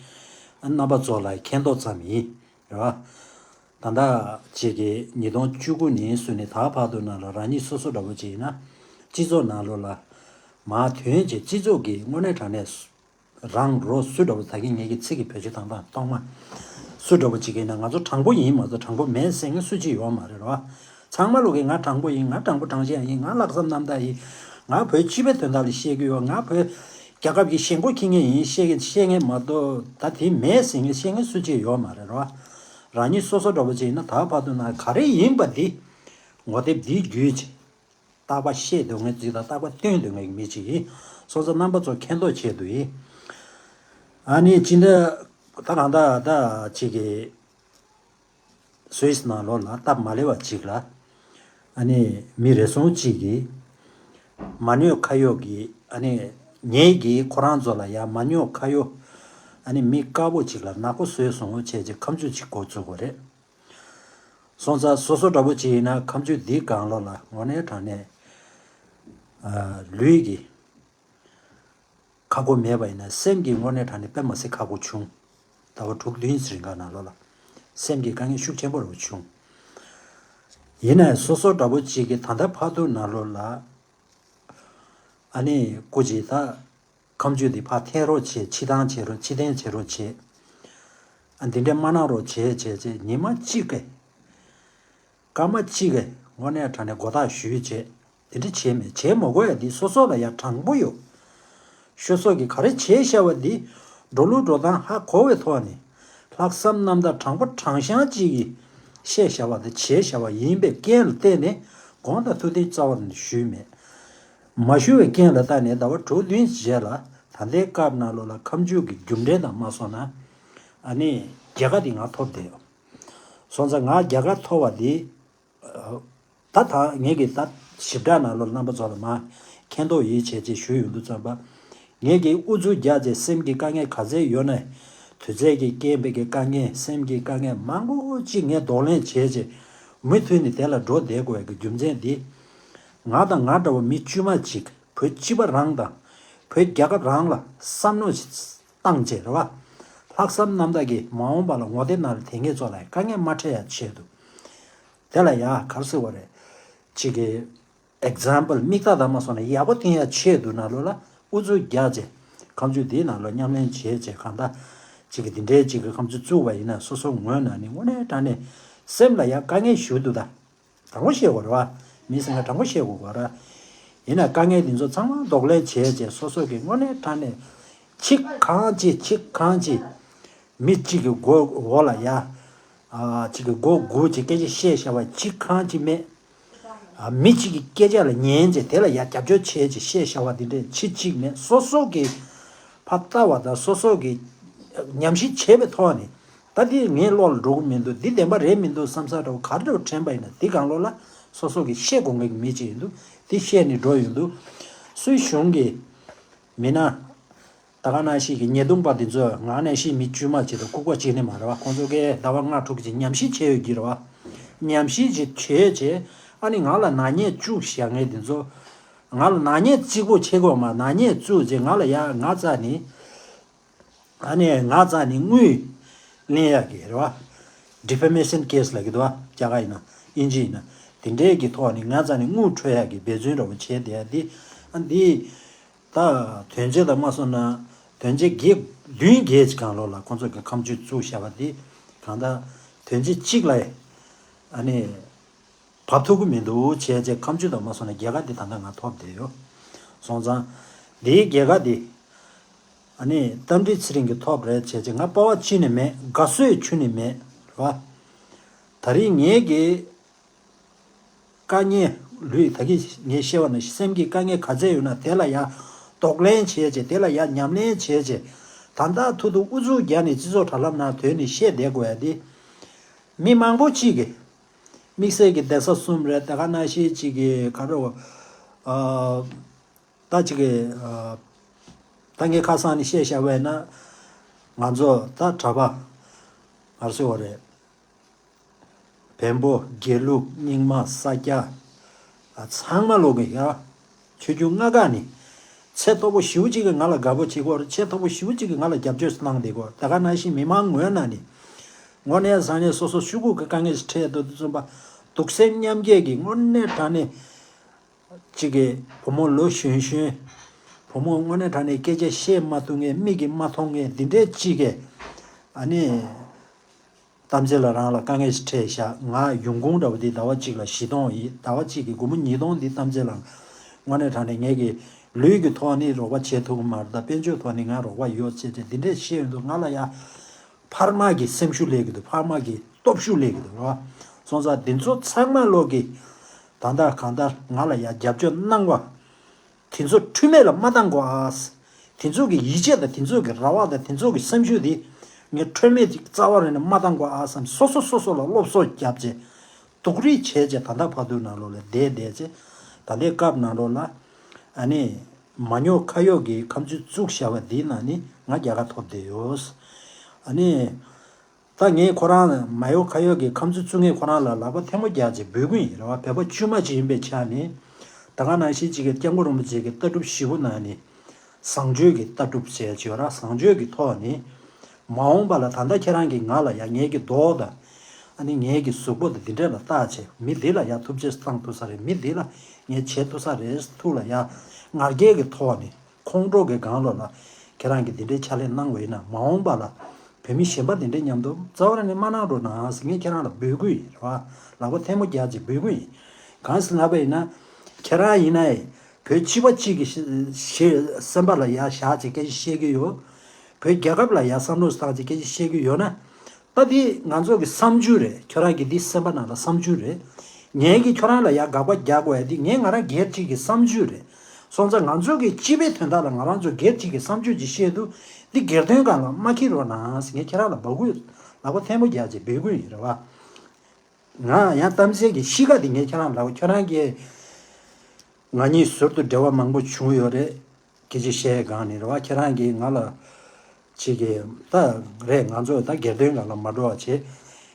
ཨ་རྣམ་པ་ཚོ་ལ་མཁྱེན་རྟོགས་ཙམ་ཡིན། རེད་བ། ད་ལྟ་ཅིག་གི་ཉིས་སྟོང་བཅུ་དགུ་ནས་བཟུང་ནས་ད་བར་དུ་ནང་ལ་རང་ཉིད་སོ་སོ་འདྲ་པོ་ཅིག་ཡིན་ན། སྤྱི་ཚོགས་ནང་ལོགས་ལ་མར་ཐོན་བྱས་སྤྱི་ཚོགས་ཀྱི་དངོས་གནས་དྲང་གནས་རང་རོ་སུ་འདྲ་པོ། ད་གིན་ངེད་ཀྱི་ཚིག་གི་བེད་སྤྱོད་བཏང་སྟངས་གཏོང་མ་སུ་འདྲ་པོ་ཅིག་ཡིན་ན། ང་ཚོ་དྲང་པོ་ཡིན་མ་གཏོགས་དྲང་པོ་མེད་ཟེར་མཁན་སུ་གཅིག་ཡོད་མ་རེད་རོ། ཚང་མ་ལོག་གིས་ང་དྲང་པོ་ཡིན། ང་དྲང་པོ་དྲང་བཞག་ཡིན། ང་ལྷག་བསམ་རྣམ་དག་ཡིན། ང་བོད་སྤྱི་པའི་དོན་དག་ལ་བཤད་ཀྱི་ཡོད། ང་བོད་རྒྱལ་ཁབ་ཀྱི་ཞེན་ཁོག་འཁྱེར་མཁན་ཡིན་བཤད་མཁན་བཤད་མཁན་མ་གཏོགས། ད་དེ་མེད་ཟེར་མཁན་བཤད་མཁན་སུ་གཅིག་ཡོད་མ་རེད་རོ། རང་ཉིད་སོ་སོ་འདྲ་པོ་ཅིག་ཡིན་ན་ད་བར་དུ་ན་ག་རེ་ཡིན་པ་འདི་ངོ་དེབ་འདི་བརྒྱུད་ཅིག་རྟག་པར་བཤད་སྡོད་མཁན་ཅིག་དང་རྟག་པར་སྟོན་སྡོད་མཁན་གྱི་མི་ཅིག་ཡིན་སོང་ཙང་རྣམ་པ་ཚོ་མཁྱེན་རྟོགས་བྱེད་དུ་ཡིན། ཨ་ནི་ཅི་འདྲ་ད་གང་ལྟར་ད་ཅིག་གི་སུད་སི་ནང་ལོགས་ལ་སྟབས་མ་ལེགས་པ་ཅིག་ལ། ཨ་ནི་མི་རེ་ཟུང་ཅིག་གིས་མ་ཉོས་ཁ་གཡོག་གིས། ཨ་ནི་ངེད་ཀྱིས་ཁོ་རང་ཚོ་ལ་ཡ་མ་ཉོས་ཁ་གཡོག་ཨ་ནི་མི་དཀར་པོ་ཅིག་ལ་ནག་པོ་བཟོས་སོང་བྱས་རྗེས་ཁ་མཆུ་ཅིག་འགོ་བཙུགས་པ་རེད། སོང་ཙང་སོ་སོ་འདྲ་པོ་ཅིག་ཡིན་ན་ཁ་མཆུ་འདིའི་སྒང་ལོགས་ལ་དངོས་གནས་དྲང་གནས་ཨ་ལུས་ཀྱི་ཁག་པོ་མེད་པ་ཡིན་ན་སེམས་ཀྱི་དངོས་གནས་དྲང་གནས་དཔེ་མ་སྲིད་ཁག་པོ་བྱུང་། ཟླ་བ་དྲུག་བདུན་ཙམ་རིང་ག་ནང་ལོགས་ལ་སེམས་ཀྱི་དཀའ་ངལ་ཤུགས་ཆེན་པོ་རུ་བྱུང་། ཡིན་ནའི་སོ་སོ་འདྲ་པོ་ཅིག་གིས་ད་ལྟ་བར་དུ་ནང་ལོགས་ལ་ཨ་ནི་སྐུ་མཁྱེན་ད་ཁ་མཆུ་འདི་ཕར་འཐེན་རོགས་བྱེད། ཕྱིར་བཏང་བྱེད་རོགས། ཕྱིར་འཐེན་བྱེད་རོགས་བྱེད། ཨ་འདི་འདྲས་མ་གནང་རོགས་བྱེད་བྱེད་བྱེད་ཉི་མ་གཅིག་གི་སྐར་མ་གཅིག་གི་དངོས་གནས་དྲང་གནས་མགོ་བཏགས་ཞུས་བྱས་དེ་འདྲ་བྱས་མེད། བྱས་མ་དགོས་ཡ་འདི་སོ་སོ་ལ་ཡ་དྲང་པོ་ཡོད། ཤོ་སོག་གིས་ག་རེ་བྱས་བཞག་པ་འདི་འགྲོ་ལུགས་འགྲོ་སྟངས་ཧ་གོ་བའི་ཐོག་ནས་ལྷག་བསམ་རྣམ་དག་དྲང་པོ་དྲང་གཞག་ཅིག་གིས་བཤད་བཞག་པ་དང་བྱས་བཞག་པ་ཡིན་པའི་རྐྱེན་ལ་བརྟེན་ནས་དགོངས་དག་ཐུགས་བདེན་རྩ་བ་ནས་ཞུས་མེད། མ་ཞུ་བའི་རྐྱེན་ལ་བརྟེན་ནས་ཟླ་བ་དྲུག་བདུན་རྗེས་ལ་ད་ལྟའི་སྐབས་ནང་ལོགས་ལ་ཁ་མཆུ་གི་རྒྱུ་འབྲས་དང་མ་སོང་ན་ཨ་ནི་རྒྱལ་ཁ་འདི་ང་ཐོབ་བསྡད་ཡོད། སོང་ཙང་ང་རྒྱལ་ཁ་ཐོབ་པ་འདི་ད་ད་ངེད་ཀྱིས་ད་ཞིབ་ཕྲ་ནང་ལོགས་རྣམ་པ་ཚོ་ལ་མ་མཁྱེན་རྟོགས་ཡིད་ཆེས་ཅེས་ཞུས་ཡོང་དུས་ཙམ་པ། ངེད་ཀྱིས་ཨུ་ཚུགས་རྒྱག་ཅེས་སེམས་ཀྱི་དཀའ་ངལ་ག་ཚད་ཡོད་ན། དུས་ཚོད་ཀྱི་རྐྱེན་པས་ཀྱི་དཀའ་ངལ་སེམས་ཀྱི་དཀའ་ངལ་མང་པོ་ཅིག་ངས་གདོང་ལེན་བྱས་ཅེས་མུ་མཐུད་ནས་དེ་ལ་འགྲོ་བསྡད་དགོས་པའི་རྒྱུ་མཚན་འདི། ང་དང་ང་འདྲ་བ་མི་དཀྱུས་མ་ཅིག་བོད་སྤྱི་པ་རང་དང་བོད་རྒྱལ་ཁབ་རང་ལ་བསམ་བློ་བཏང་བྱས་རེད་བ། ལྷག་བསམ་རྣམ་དག་གིས་མ་འོངས་པ་ལ་ངོ་དེབ་ནང་ལ་དེ་ངེད་ཚོ་ལ་དཀའ་ངལ་མ་འཕྲད་ཡ་ཆེད་དུ། དེ་ལ་ཡ་གར་སི་བ་རེད། ཅིག་གི་example མིག་ལྟ་དང་མ་སོང་ན་ཡག་པོ་བསྟན་ཡ་ཆེད་དུ་ནང་ལོགས་ལ་ཨུ་ཚུགས་རྒྱག་བྱས་ཁ་མཆུ་འདིའི་ནང་ལོགས་མཉམ་ལེན་བྱས་བྱས་གང་ལྟར་ཅིག་གི་འདི་འདྲའི་ཅིག་གི་ཁ་མཆུ་བཙུགས་པ་ཡིན་ན་སོ་སོ་ངོས་ནས་ནི་དངོས་གནས་དྲང་གནས་སེམས་ལ་ཡ་དཀའ་ངལ་ཞུ་འདུག་ད། དྲང་པོ་བཤད་དགོས་རེད་བ། མི་སེམས་ལ་དྲང་པོ་བཤད་དགོས་གོ་ར། ཡིན་ན་དཀའ་ངལ་འདི་ཚོ་ཚང་མ་གདོང་ལེན་བྱས་བྱས་སོ་སོ་གི་དངོས་གནས་དྲང་གནས་ཆིག་གང་ཅི་ཆིག་གང་ཅི་མི་གཅིག་གི་མགོ་འོག་ལ་ཡ། ཨ་གཅིག་གི་མགོ་སྒུར་བྱས་སྐད་ཆ་བཤད་བཞག་པ་གཅིག་གང་ཅི་མེད། ཨ་མི་གཅིག་གི་སྐད་ཆ་ལ་ཉན་བྱས་དེ་ལ་ཡ་རྒྱབ་སྐྱོར་བྱས་བྱས་བཤད་བཞག་པ་འདི་འདྲས་ཆི་གཅིག་མེད། སོ་སོ་གི་ཕར་ལྟ་བ་དང་སོ་སོ་གི་ཉམས་ཞིབ་བྱས་པའི་ཐོག་ནས། ད་འདི་ངའི་བློ་ལ་འགྲོ་གི་མི་འདུག་འདི་བདེན་པ་རེད་མི་འདུག་བསམ་ས་འདྲ་བོ་ག་རེ་འདྲ་བོ་དྲན་པ་ཡིན་ན་འདི་སྒང་ལོགས་ལ་སོ་སོ་གིས་བཤད་དགོས་ངེས་ཀྱི་མི་གཅིག་ཡིན་འདུག་འདི་བཤད་ནས་འགྲོ་ཡོང་འདུག་སུད་གཞུང་གི་མི་སྣ་ད་ག་ནང་བཞིན་གྱི་ཉེས་རྡུང་པ་འདི་ཚོ་ང་ནང་བཞིན་མི་དཀྱུས་མ་ཅིག་དང་ལྐུགས་པ་གཅིག་ནི་མ་རེད་བ། ཁོང་ཚོ་གིས་ཟླ་བ་ལྔ་དྲུག་ཅིག་ཉམས་ཞིབ་བྱས་ཡོད་ཀྱི་རེད་བ། ཉམས་ཞིབ་ཅིག་བྱས་རྗེས་ཨ་ནི་ང་ལ་ནག་ཉེས་བཙུགས་བཞག་མཁན་འདི་ཚོ་ང་ལ་ནག་ཉེས་གཅིག་པོ་བྱེད་དགོས་མ་ནག་ཉེས་བཙུགས་རྗེས་ང་ལ་ཡ་ང་རྩ་ནས། ཨ་ནི་ང་རྩ་ནས་དངུལ་ལེན་ཡག་གི་རེད་བ། Defamation case ལབ་ཀྱི་འདུག་བ། རྒྱ་གར་ཡིན་ན་དབྱིན་ཇི་ཡིན་ན། དེ་འདྲའི་གི་ཐོག་ནས་ང་རྩ་ནས་དངུལ་འཕྲོད་ཡག་གི་འབད་བརྩོན་འདྲ་བོ་བྱས་བསྡད་ཡ་འདི། ཨ་འདི་ད་དོན་ཚན་དང་མ་སོང་ན་དོན་ཚན་བརྒྱད་བདུན་བརྒྱད་ཅིག་སྒང་ལོགས་ལ་ཁོང་ཚོ་གི་ཁ་མཆུ་བཙུགས་བཞག་པ་འདི་གང་ལྟར་དོན་ཚན་གཅིག་ལ་ཨ་ནི། བབས་ཐུབ་ཀྱི་མི་འདུག་བྱས་རྗེས་ཁ་མཆུ་དང་མ་སོང་ན་རྒྱལ་ཁ་འདི་ད་ལྟ་ང་ཐོབ་བསྡད་ཡོད། སོང་ཙང་། འདིའི་རྒྱལ་ཁ་འདི། ཨ་ནི་རྟ་མགྲིན་ཚེ་རིང་གིས་ཐོབ་རེད་བྱས་རྗེས་ང་དཔའ་བ་ཅི་ནས་མེད། དགའ་བསུ་ཁྱོན་ནས་མེད་རེད་བ། ད་རིང་ངེད་ཀྱི་དཀའ་ངལ་ལུས་ད་གིན་ངས་བཤད་པ་ནང་བཞིན་སེམས་ཀྱི་དཀའ་ངལ་ག་ཚད་ཡོད་ན་དེ་ལ་ཡ་གདོང་ལེན་བྱས་རྗེས་དེ་ལ་ཡ་ཉམས་ལེན་བྱས་རྗེས་ད་ལྟ་ཐུག་ཐུག་ཨུ་ཚུགས་རྒྱག་ནས་སྤྱི་ཚོགས་དྲ་ལམ་ནང་དོན་ནས་བཤད་བསྡད་དགོས་ཡ་འདི། མི་མང་པོ་གཅིག་གིས། དམིགས་བསལ་གྱི་གདན་ས་གསུམ་རེད། དེ་ག་ནང་བཞིན་གཅིག་གི་ག་རེ། ཨ་ད་གཅིག་གི་ཨ་ད་ངས་ཁ་སང་ནས་བཤད་བཞག་པ་ཡིན་ན། ང་ཚོ་ད་གྲྭ་པ་ང་ཚོ་བ་རེད། བོན་པོ་དགེ་ལུགས་རྙིང་མ་ས་སྐྱ་ཨ་ཚང་མ་ལོག་གི་ཡ། ཆོས་བརྒྱུད་ལྔ་ཀ་ནི་ཚད་མཐོ་པོ་ཞེ་པོ་ཅིག་གིས་ང་ལ་དགའ་པོ་བྱེད་ཀྱི་ཡོད་རེད། ཚད་མཐོ་པོ་ཞེ་པོ་ཅིག་གིས་ང་ལ་རྒྱབ་སྐྱོར་གནང་བསྡད་ཀྱི་ཡོད་རེད། ད་ག་ནང་བཞིན་མི་མང་ངོས་ནས་ནི་དངོས་གནས་ཟ་ནས་སོ་སོ་ཤོག་གུ་གི་དཀའ་ངལ་ཞིག་འཕྲད་འདུག་དུས་ཙམ་པ་གདུག་སེམས་མཉམ་སྐྱེད་ཀྱི་དངོས་གནས་དྲང་གནས་ཅིག་གི་བུ་མོ་ལོ་གཞོན་གཞོན། བུ་མོ་དངོས་གནས་དྲང་གནས་སྐད་ཆ་བཤད་མ་ཐུབ་མཁན། མིག་གིས་མ་མཐོང་མཁན་འདི་འདྲས་ཅིག་གི་ཨ་ནི། གཏམ་ཚེ་ལ་རང་ལ་དཀའ་ངལ་ཞིག་འཕྲད་བཞག་ང་ཡོང་ཁུངས་འདྲ་བོ་འདི་ཟླ་བ་གཅིག་ལ་བཞི་སྟོང་ཡིན། ཟླ་བ་གཅིག་གི་སྒོར་མོ་ཉིས་སྟོང་འདི་གཏམ་ཚེ་ལ་དངོས་གནས་དྲང་གནས་ངེད་ཀྱི་ལུས་ཀྱི་ཐོག་ནས་རོགས་པ་བྱེད་ཐུབ་ཀྱི་མ་རེད། ད་དཔལ་འབྱོར་ཐོག་ནས་ང་རོགས་པ་ཡོད་ཅེས་ཅེས་འདི་འདྲས་བཤད་ཡོང་དུས་ང་ལ་ཡ་ཕར་མ་གི་སེམས་ཤུགས་སླེབས་ཀྱི་འདུག་ཕར་མ་གི་སྟོབས་ཤུགས་སླེབས་ཀྱི་འདུག་རོ། སོང་ཙང་འདི་ཚོ་ཚང་མ་ལོག་གི་ད་ལྟ་གང་ལྟར་ང་ལ་ཡ་རྒྱབ་སྐྱོར་གནང་བ། དེ་ཚོ་འཁྲུལ་མེད་ལ་མ་བཏང་དགོས་ཨ། དེ་ཚོ་གི་ཡིད་ཆེས་དང་དེ་ཚོ་གི་རེ་བ་དང་དེ་ཚོ་གི་སེམས་ཤུགས་དེ་ངས་འཁྲུལ་མེད་ཅིག་རྩ་བ་རེ་ནས་མ་བཏང་དགོས་ཨ་བསམ། སོ་སོ་སོ་སོ་ལ་སློབ་གསོ་བརྒྱབ་བྱས་སྡུག་རུས་བྱས་བྱས་ད་ལྟ་བར་དུ་ནང་ལོགས་ལ་བསྡད་བསྡད་བྱས་ད་ལྟའི་སྐབས་ནང་ལོགས་ལ་ཨ་ནི་མ་ཉོ་ཁ་ཡོག་གི་ཁམས་ཚུལ་བཙུགས་བཞག་པ་འདིའི་ནང་ནས་ང་རྒྱལ་ཁ་ཐོབ་བསྡད་ཡོད། ཨ་ནི། ད་ངས་ཁོ་རང་མ་ཡོ་ཁ་ཡོ་གི་ཁམས་ཚུལ་བཙུགས་མཁན་ཁོ་རང་ལ་ལག་པ་ཐལ་མོ་སྦྱར་བྱས་འབོད་སྐུལ་ཡིན་རེད་བ། བོད་པ་དཀྱུས་མ་ཅིག་ཡིན་པའི་ཆ་ནས། ད་ག་ནང་བཞིན་ཅིག་གི་སྐྱབས་མགོན་རིན་པོ་ཆེ་གི་ལྟ་གྲུབ་བཞི་པོ་ནང་ནས་བཟང་སྤྱོད་ཀྱི་ལྟ་གྲུབ་ཟེར་ཡ་ཅིག་ཡོད་ར། བཟང་སྤྱོད་ཀྱི་ཐོག་ནས་མ་འོངས་པ་ལ་ད་ལྟ་ཁྱེད་རང་གིས་ང་ལ་ཡ་ངེད་ཀྱི་མདོག་དང་ཨ་ནི་ངེད་ཀྱི་གཟུགས་པོ་དང་འདི་འདྲ་ལ་བལྟས་བྱས་མི་འདི་ལ་ཡ་ཐུབ་ཆེ་བཏང་ཐུབ་ས་རེད། མི་འདི་ལ་ངས་བྱེད་ཐུབ་ས་རེད། ཐུགས་ལ་ཡ་ང་རྒྱལ་གྱི་ཐོག་ནས། ཁོང་ཁྲོ་གི་སྒང་ལོགས་ལ་ཁྱེད་རང་གིས་འདི་འདྲའི་ཕྱག་ལས་གནང་བ་ཡིན་ན་མ་འོངས་པ་ལ་བོད་མི་གཞན་པ་འདི་འདྲའི་མཉམ་དུ་རྩ་བ་རང་ནས་མ་གནང་རོགས་གནང་ཟེར་ངས་ཁྱེད་རང་ལ་འབོད་སྐུལ་ཡིན་རེད་བ། ལག་པ་ཐལ་མོ་སྦྱར་བྱས་འབོད་སྐུལ་ཡིན། གང་ཟེར་ལབ་པ་ཡིན་ན་ཁྱེད་རང་ཡིན་ན་བོད་སྤྱི་པ་གཅིག་གི་ཤེ་ཤེ་སེམས་པ་ལ་ཡ་བཞག་བྱས་སྐད་ཆ་བཤད་ཀྱི་ཡོད། བོད་རྒྱལ་ཁབ་ལ་ཡ་བསམ་བློ་བཏང་བྱས་སྐད་ཆ་བཤད་ཀྱི་ཡོད་ན། ད་འདི་ང་ཚོ་གི་བསམ་ཚུལ་རེད། ཁྱོད་རང་གི་འདི་སེམས་པ་ནང་ལ་བསམ་ཚུལ་རེད། ངས་ཀྱི་ཁྱོད་རང་ལ་ཡ་དགག་པ་རྒྱག་དགོས་ཡ་འདི་ངས་ང་རང་སྒེར་གཅིག་གི་བསམ་ཚུལ་རེད། སོང་ཙང་ང་ཚོ་གི་སྤྱི་པའི་དོན་དག་ལ་ང་རང་ཚོ་སྒེར་གཅིག་གི་བསམ་ཚུལ་ཅིག་བཤད་དུས་འདི་སྒེར་དོན་སྒང་ལ་མ་འཁྱེར་རོགས་གནང་ཟེར་ངས་ཁྱེད་རང་ལ་འབོད་སྐུལ་ལག་པ་ཐལ་མོ་རྒྱག་བྱས་འབོད་སྐུལ་ཡིན་རེད་བ། ང་ཡང་གཏམ་བཤད་ཀྱི་གཤིས་ཀ་འདི་ངས་ཁྱེད་རང་ལ་ཁྱོད་རང་གིས་ང་གཉིས་ཟུར་དུ་འབྲེལ་བ་མང་པོ་བྱུང་ཡོད་རེད། སྐད་ཆ་བཤད་སྒང་ནས་རེད་བ། ཁྱེད་རང་གིས་ང་ལ་ཅིག་གི་ད་རེད། ང་ཚོ་ད་སྒེར་དོན་སྒང་ལ་མ་འགྲོ་བ་བྱེད།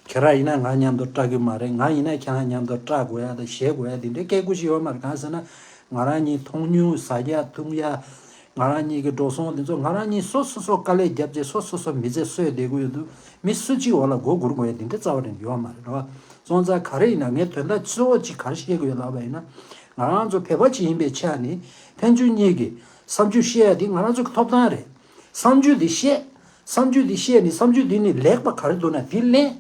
ཁྱེད་རང་ཡིན་ན་ང་མཉམ་དུ་སྐྲག་གི་མ་རེད། ང་ཡིན་ན་ཁྱེད་རང་མཉམ་དུ་སྐྲག་དགོས་ཡ་ད་ཞེད་དགོས་ཡ་དེ་འདྲའི་སྐད་ཁུ་ཞིག་ཡོད་མ་རེད། གང་ཟེར་ན་ང་རང་གཉིས་མཐོང་མྱོང་ཟ་ཡ་འཐུང་ཡ་ང་རང་གཉིས་ཀྱི་འགྲོ་སོང་དེ་ཚོ་ང་རང་གཉིས་སོ་སོ་སོ་དཀའ་ལས་བརྒྱབ་བྱས་སོ་སོ་སོ་མི་ཚེ་གསོས་བསྡད་ཀྱི་ཡོད་འདུག་མི་སུ་གཅིག་འོག་ལ་མགོ་སྒུར་དགོས་ཡ་དེ་འདྲ་རྩ་བ་རེད་ཡོད་མ་རེད་རེད་བ། སོང་ཙང་ག་རེ་ཡིན་ན་ངས་དོན་དག་གཙོ་བོ་གཅིག་ག་རེ་བཤད་ཀྱི་ཡོད་ལབ་པ་ཡིན་ན། ང་རང་ཚོ་བོད་པ་གཅིག་ཡིན་པའི་ཆ་ནས་ཕན་ཚུན་གཉིས་ཀྱི་བསམ་ཚུལ་བཤད་ཡ་དེ་ང་རང་ཚོ་གི་ཐོབ་ཐང་རེད། བསམ་ཚུལ་དེ་བཤད། བསམ་ཚུལ་དེ་བཤད་ནས་བསམ་ཚུལ་དེ་ནས་ལེགས་པ་ག་རེ་འདུག་ན་དེ་ལེན།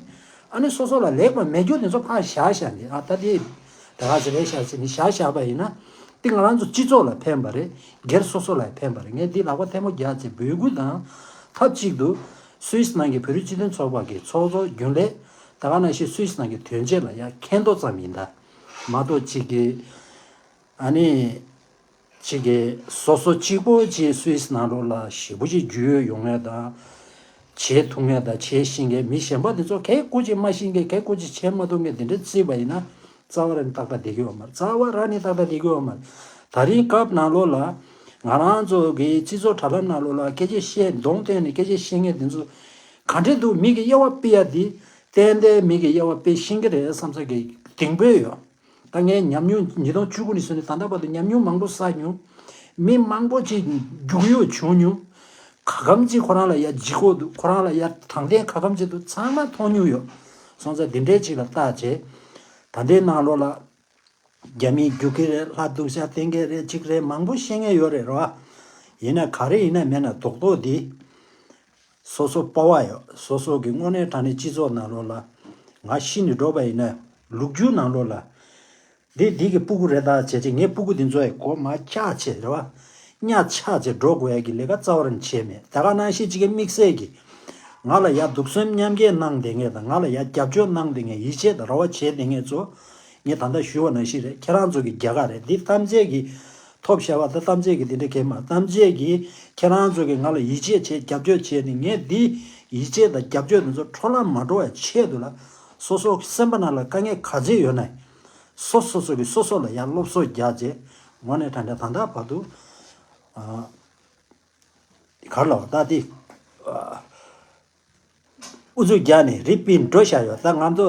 ཨ་ནི་སོ་སོ་ལ་ལེགས་པ་མེད་རྒྱུ་དེ་ཚོ་ཕར་བཞག་བཞག་ནས་ཨ་ད་དེ་ད་ག་ཚོད་རེད་བཞག་ཟེར་ནས་བཞག་བཞག་པ་ཡིན་ན་དེ་ང་རང་ཚོ་སྤྱི་ཚོགས་ལ་ཕན་པ་རེད། སྒེར་སོ་སོ་ལ་ཕན་པ་རེད། ངས་འདི་ལག་པ་ཐལ་མོ་རྒྱག་ཅེས་འབོད་སྐུལ་དང་ཐབས་གཅིག་ཏུ་སུད་སི་ནང་གི་བོད་རིགས་སྤྱི་མཐུན་ཚོགས་པ་གི་ཚོགས་གཙོ་རྒྱུན་ལས་ད་ག་ནང་བཞིན་སུད་སི་ནང་གི་དོན་གཅོད་ལ་ཡ་མཁྱེན་རྟོགས་ཙམ་ཡིན་ད་མ་གཏོགས་གཅིག་གི་ཨ་ནི། གཅིག་གིས་སོ་སོ་གཅིག་པོ་གཅིག་སུད་སི་ནང་ལོགས་ལ་ཞེ་པོ་ཅིག་རྒྱུས་ཡོད་ཡོང་ངེས་དང་། བྱེད་ཐུབ་ངེས་དང་བྱེད་ཤེས་མཁན་མི་གཞན་པ་འདི་ཚོ་གས་སྐུ་ཅིག་མ་ཤེས་མཁན་གས་སྐུ་ཅིག་བྱེད་མ་ཐུབ་མཁན་འདི་འདྲ་བརྩིས་པ་ཡིན་ན་རྩ་བ་ར་ནི་ཏག་ཏག་བསྡད་ཀྱི་ཡོད་མ་རེད། རྩ་བ་ར་ནི་ཏག་ཏག་བསྡད་ཀྱི་ཡོད་མ་རེད། ད་རིང་སྐབས་ནང་ལོགས་ལ་ང་རང་ཚོ་གི་སྤྱི་ཚོགས་དྲ་ལམ་ནང་ལོགས་ལ་སྐད་ཆ་བཤད་གདོང་བསྟན་ནས་སྐད་ཆ་བཤད་མཁན་འདི་ཚོ་ག་འདྲས་འདུག་མི་གི་དབྱེ་བ་དཔེ་ཡ་འདི་ཏན་ཏན་མི་གི་དབྱེ་བ་དཔེ་ཤེས་ཀྱི་རེད་བསམ་ས་གི་གདེང་སྤོས་ཡོད། ད་ངས་ཉམས་མྱོང་ཉིས་སྟོང་བཅུ་དགུ་ནས་བཟུང་ནས་ད་ལྟ་བར་དུ་ཉམས་མྱོང་མང་པོ་བསགས་མྱོང་། མི་མང་པོ་ཅིག་རྒྱུགས་ཡོད་བྱུང་མྱོང་། ག་གམ་ཅིག་ཁོ་རང་ལ་ཡ་ལྗིད་ཁོག་འདུག་ཁོ་རང་ལ་ཡ་དྲང་བདེན་ག་གམ་ཅིག་འདུག་ཚང་མ་མཐོང་མྱོང་ཡོད། སོང་ཙང་འདི་འདྲའི་ཅིག་ལ་བལྟ་བྱས། ད་ལྟའི་ནང་ལོགས་ལ་རྒྱ་མིས་རྒྱུག་གི་རེད། ལྷ་སྡུག་ཤ་བསྟན་གི་རེད། ཅིག་རེད། མང་པོ་བཤད་མཁན་ཡོད་རེད་རོ། ཡིན་ན་ག་རེ་ཡིན་ན་མེད་ན་རྡོག་རྡོག་འདི། སོ་སོ་པ་བ་ཡོད། སོ་སོ་གི་དངོས་གནས་དྲང་གནས་སྤྱི་ཚོགས་ནང་ལོགས་ལ་ང་ཤི་ནས་འགྲོ་བ་ཡིན་ན་ལུག་ཁྱུ་ནང་ལོགས་ལ་འདི་འདི་གི་སྤུ་གུ་རེད་ད་བྱས་ཅིག་ངའི་སྤུ་གུ་འདི་ཚོ་ཡི་གོ་མ་ཆག་བྱས་རེད་བ། གཉའ་ཆག་བྱས་འགྲོ་དགོས་ཡ་གི་ལས་ཀ་རྩ་བ་རང་བྱས་མེད། ད་ག་ནང་བཞིན་ཅིག་གི་དམིགས་བསལ་གྱི་ང་ལ་ཡ་གདུག་སེམས་མཉམ་སྐྱེད་གནང་བསྡད་མཁན་དང་ང་ལ་ཡ་རྒྱབ་སྐྱོར་གནང་བསྡད་མཁན་ཡིད་ཆེས་དང་རེ་བ་བྱས་བསྡད་མཁན་ཚོ་ངས་ད་ལྟ་ཞུས་པ་ནང་བཞིན་རེད། ཁྱེད་རང་ཚོ་གི་རྒྱལ་ཁ་རེད། འདི་ཐམས་ཅད་ཀྱི་ཐོབ་བཞག་པ་དང་ཐམས་ཅད་ཀྱི་འདི་འདྲ་གལ་མ་ཐམས་ཅད་ཀྱིས་ཁྱེད་རང་ཚོ་གིས་ང་ལ་ཡིད་ཆེས་བྱས་རྒྱབ་སྐྱོར་བྱས་ནས་ངས་འདི་ཡིད་ཆེས་དང་རྒྱབ་སྐྱོར་འདི་ཚོ་འཕྲོ་བརླག་མ་འགྲོ་བའི་ཆེད་དུ་ལ་སོ་སོ་སེམས་པ་ནང་ལ་དཀའ་ངལ་ག་ཚད་ཡོད་ན་སོ་སོ་སོ་གིས་སོ་སོ་ལ་ཡང་སློབ་གསོ་རྒྱག་བྱས་དངོས་གནས་དྲང་གནས་ད་ལྟ་བར་དུ་ཨ་གར་ལ་བ་ད་འདི་ཨ་ ཨུ་ཚུགས་རྒྱག་ནས་རི་པིན་འགྲོ་བཞག་ཡོད། ད་ང་ཚོ་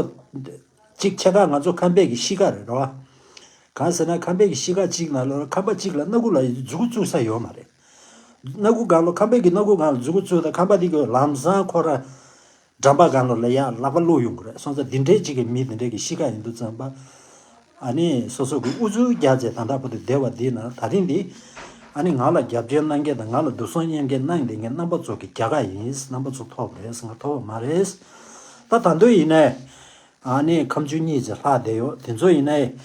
གཅིག་ཕྱེད་ཀ་ང་ཚོ་ཁམས་པའི་གི་གཤིས་ཀ་རེད་རོ། གང་ཟེར་ན་ཁམས་པའི་གི་གཤིས་ཀ་གཅིག་ནང་ལོགས་ཁམས་པ་གཅིག་ལ་སྣ་ཁུག་ལ་མཛུ་གུ་བཙུགས་ས་ཡོད་མ་རེད། སྣ་ཁུག་སྒང་ལོགས་ཁམས་པའི་གི་སྣ་ཁུག་སྒང་ལ་མཛུ་གུ་བཙུགས་ད་ཁམས་པ་དེ་གི་ལམ་སང་ཁོ་ར་འགྲམ་པ་སྒང་ལོགས་ལ་ཡ་ལག་པ་བླུགས་ཡོང་གི་རེད། སོང་ཙང་འདི་འདྲའི་གཅིག་གི་མི་འདི་འདྲའི་གི་གཤིས་ཀ་ཡིན་དུས་ཙམ་པ། ཨ་ནི་སོ་སོ་གི་ཨུ་ཚུགས་རྒྱག་ཚེ་ད་ལྟ་བར་དུ་བསྡད་པ་འདི་ན་ད་རིང་འདི། ཨ་ནི་ང་ལ་རྒྱབ་སྐྱོར་གནང་མཁན་དང་ང་ལ་འདུག་སེམས་མཉམ་སྐྱེད་གནང་བསྡད་མཁན་རྣམ་པ་ཚོ་གི་རྒྱལ་ཁ་ཡིན། རྣམ་པ་ཚོ་ཐོབ་རེད། ང་ཐོབ་པ་མ་རེད། ད་ད་དུང་ཡིན་ནའི། ཨ་ནི་ཁམས་ཆུ་གཉིས་ཚེ་ལྷག་བསྡད་ཡོད། དེ་ཚོ་ཡིན་ནའི།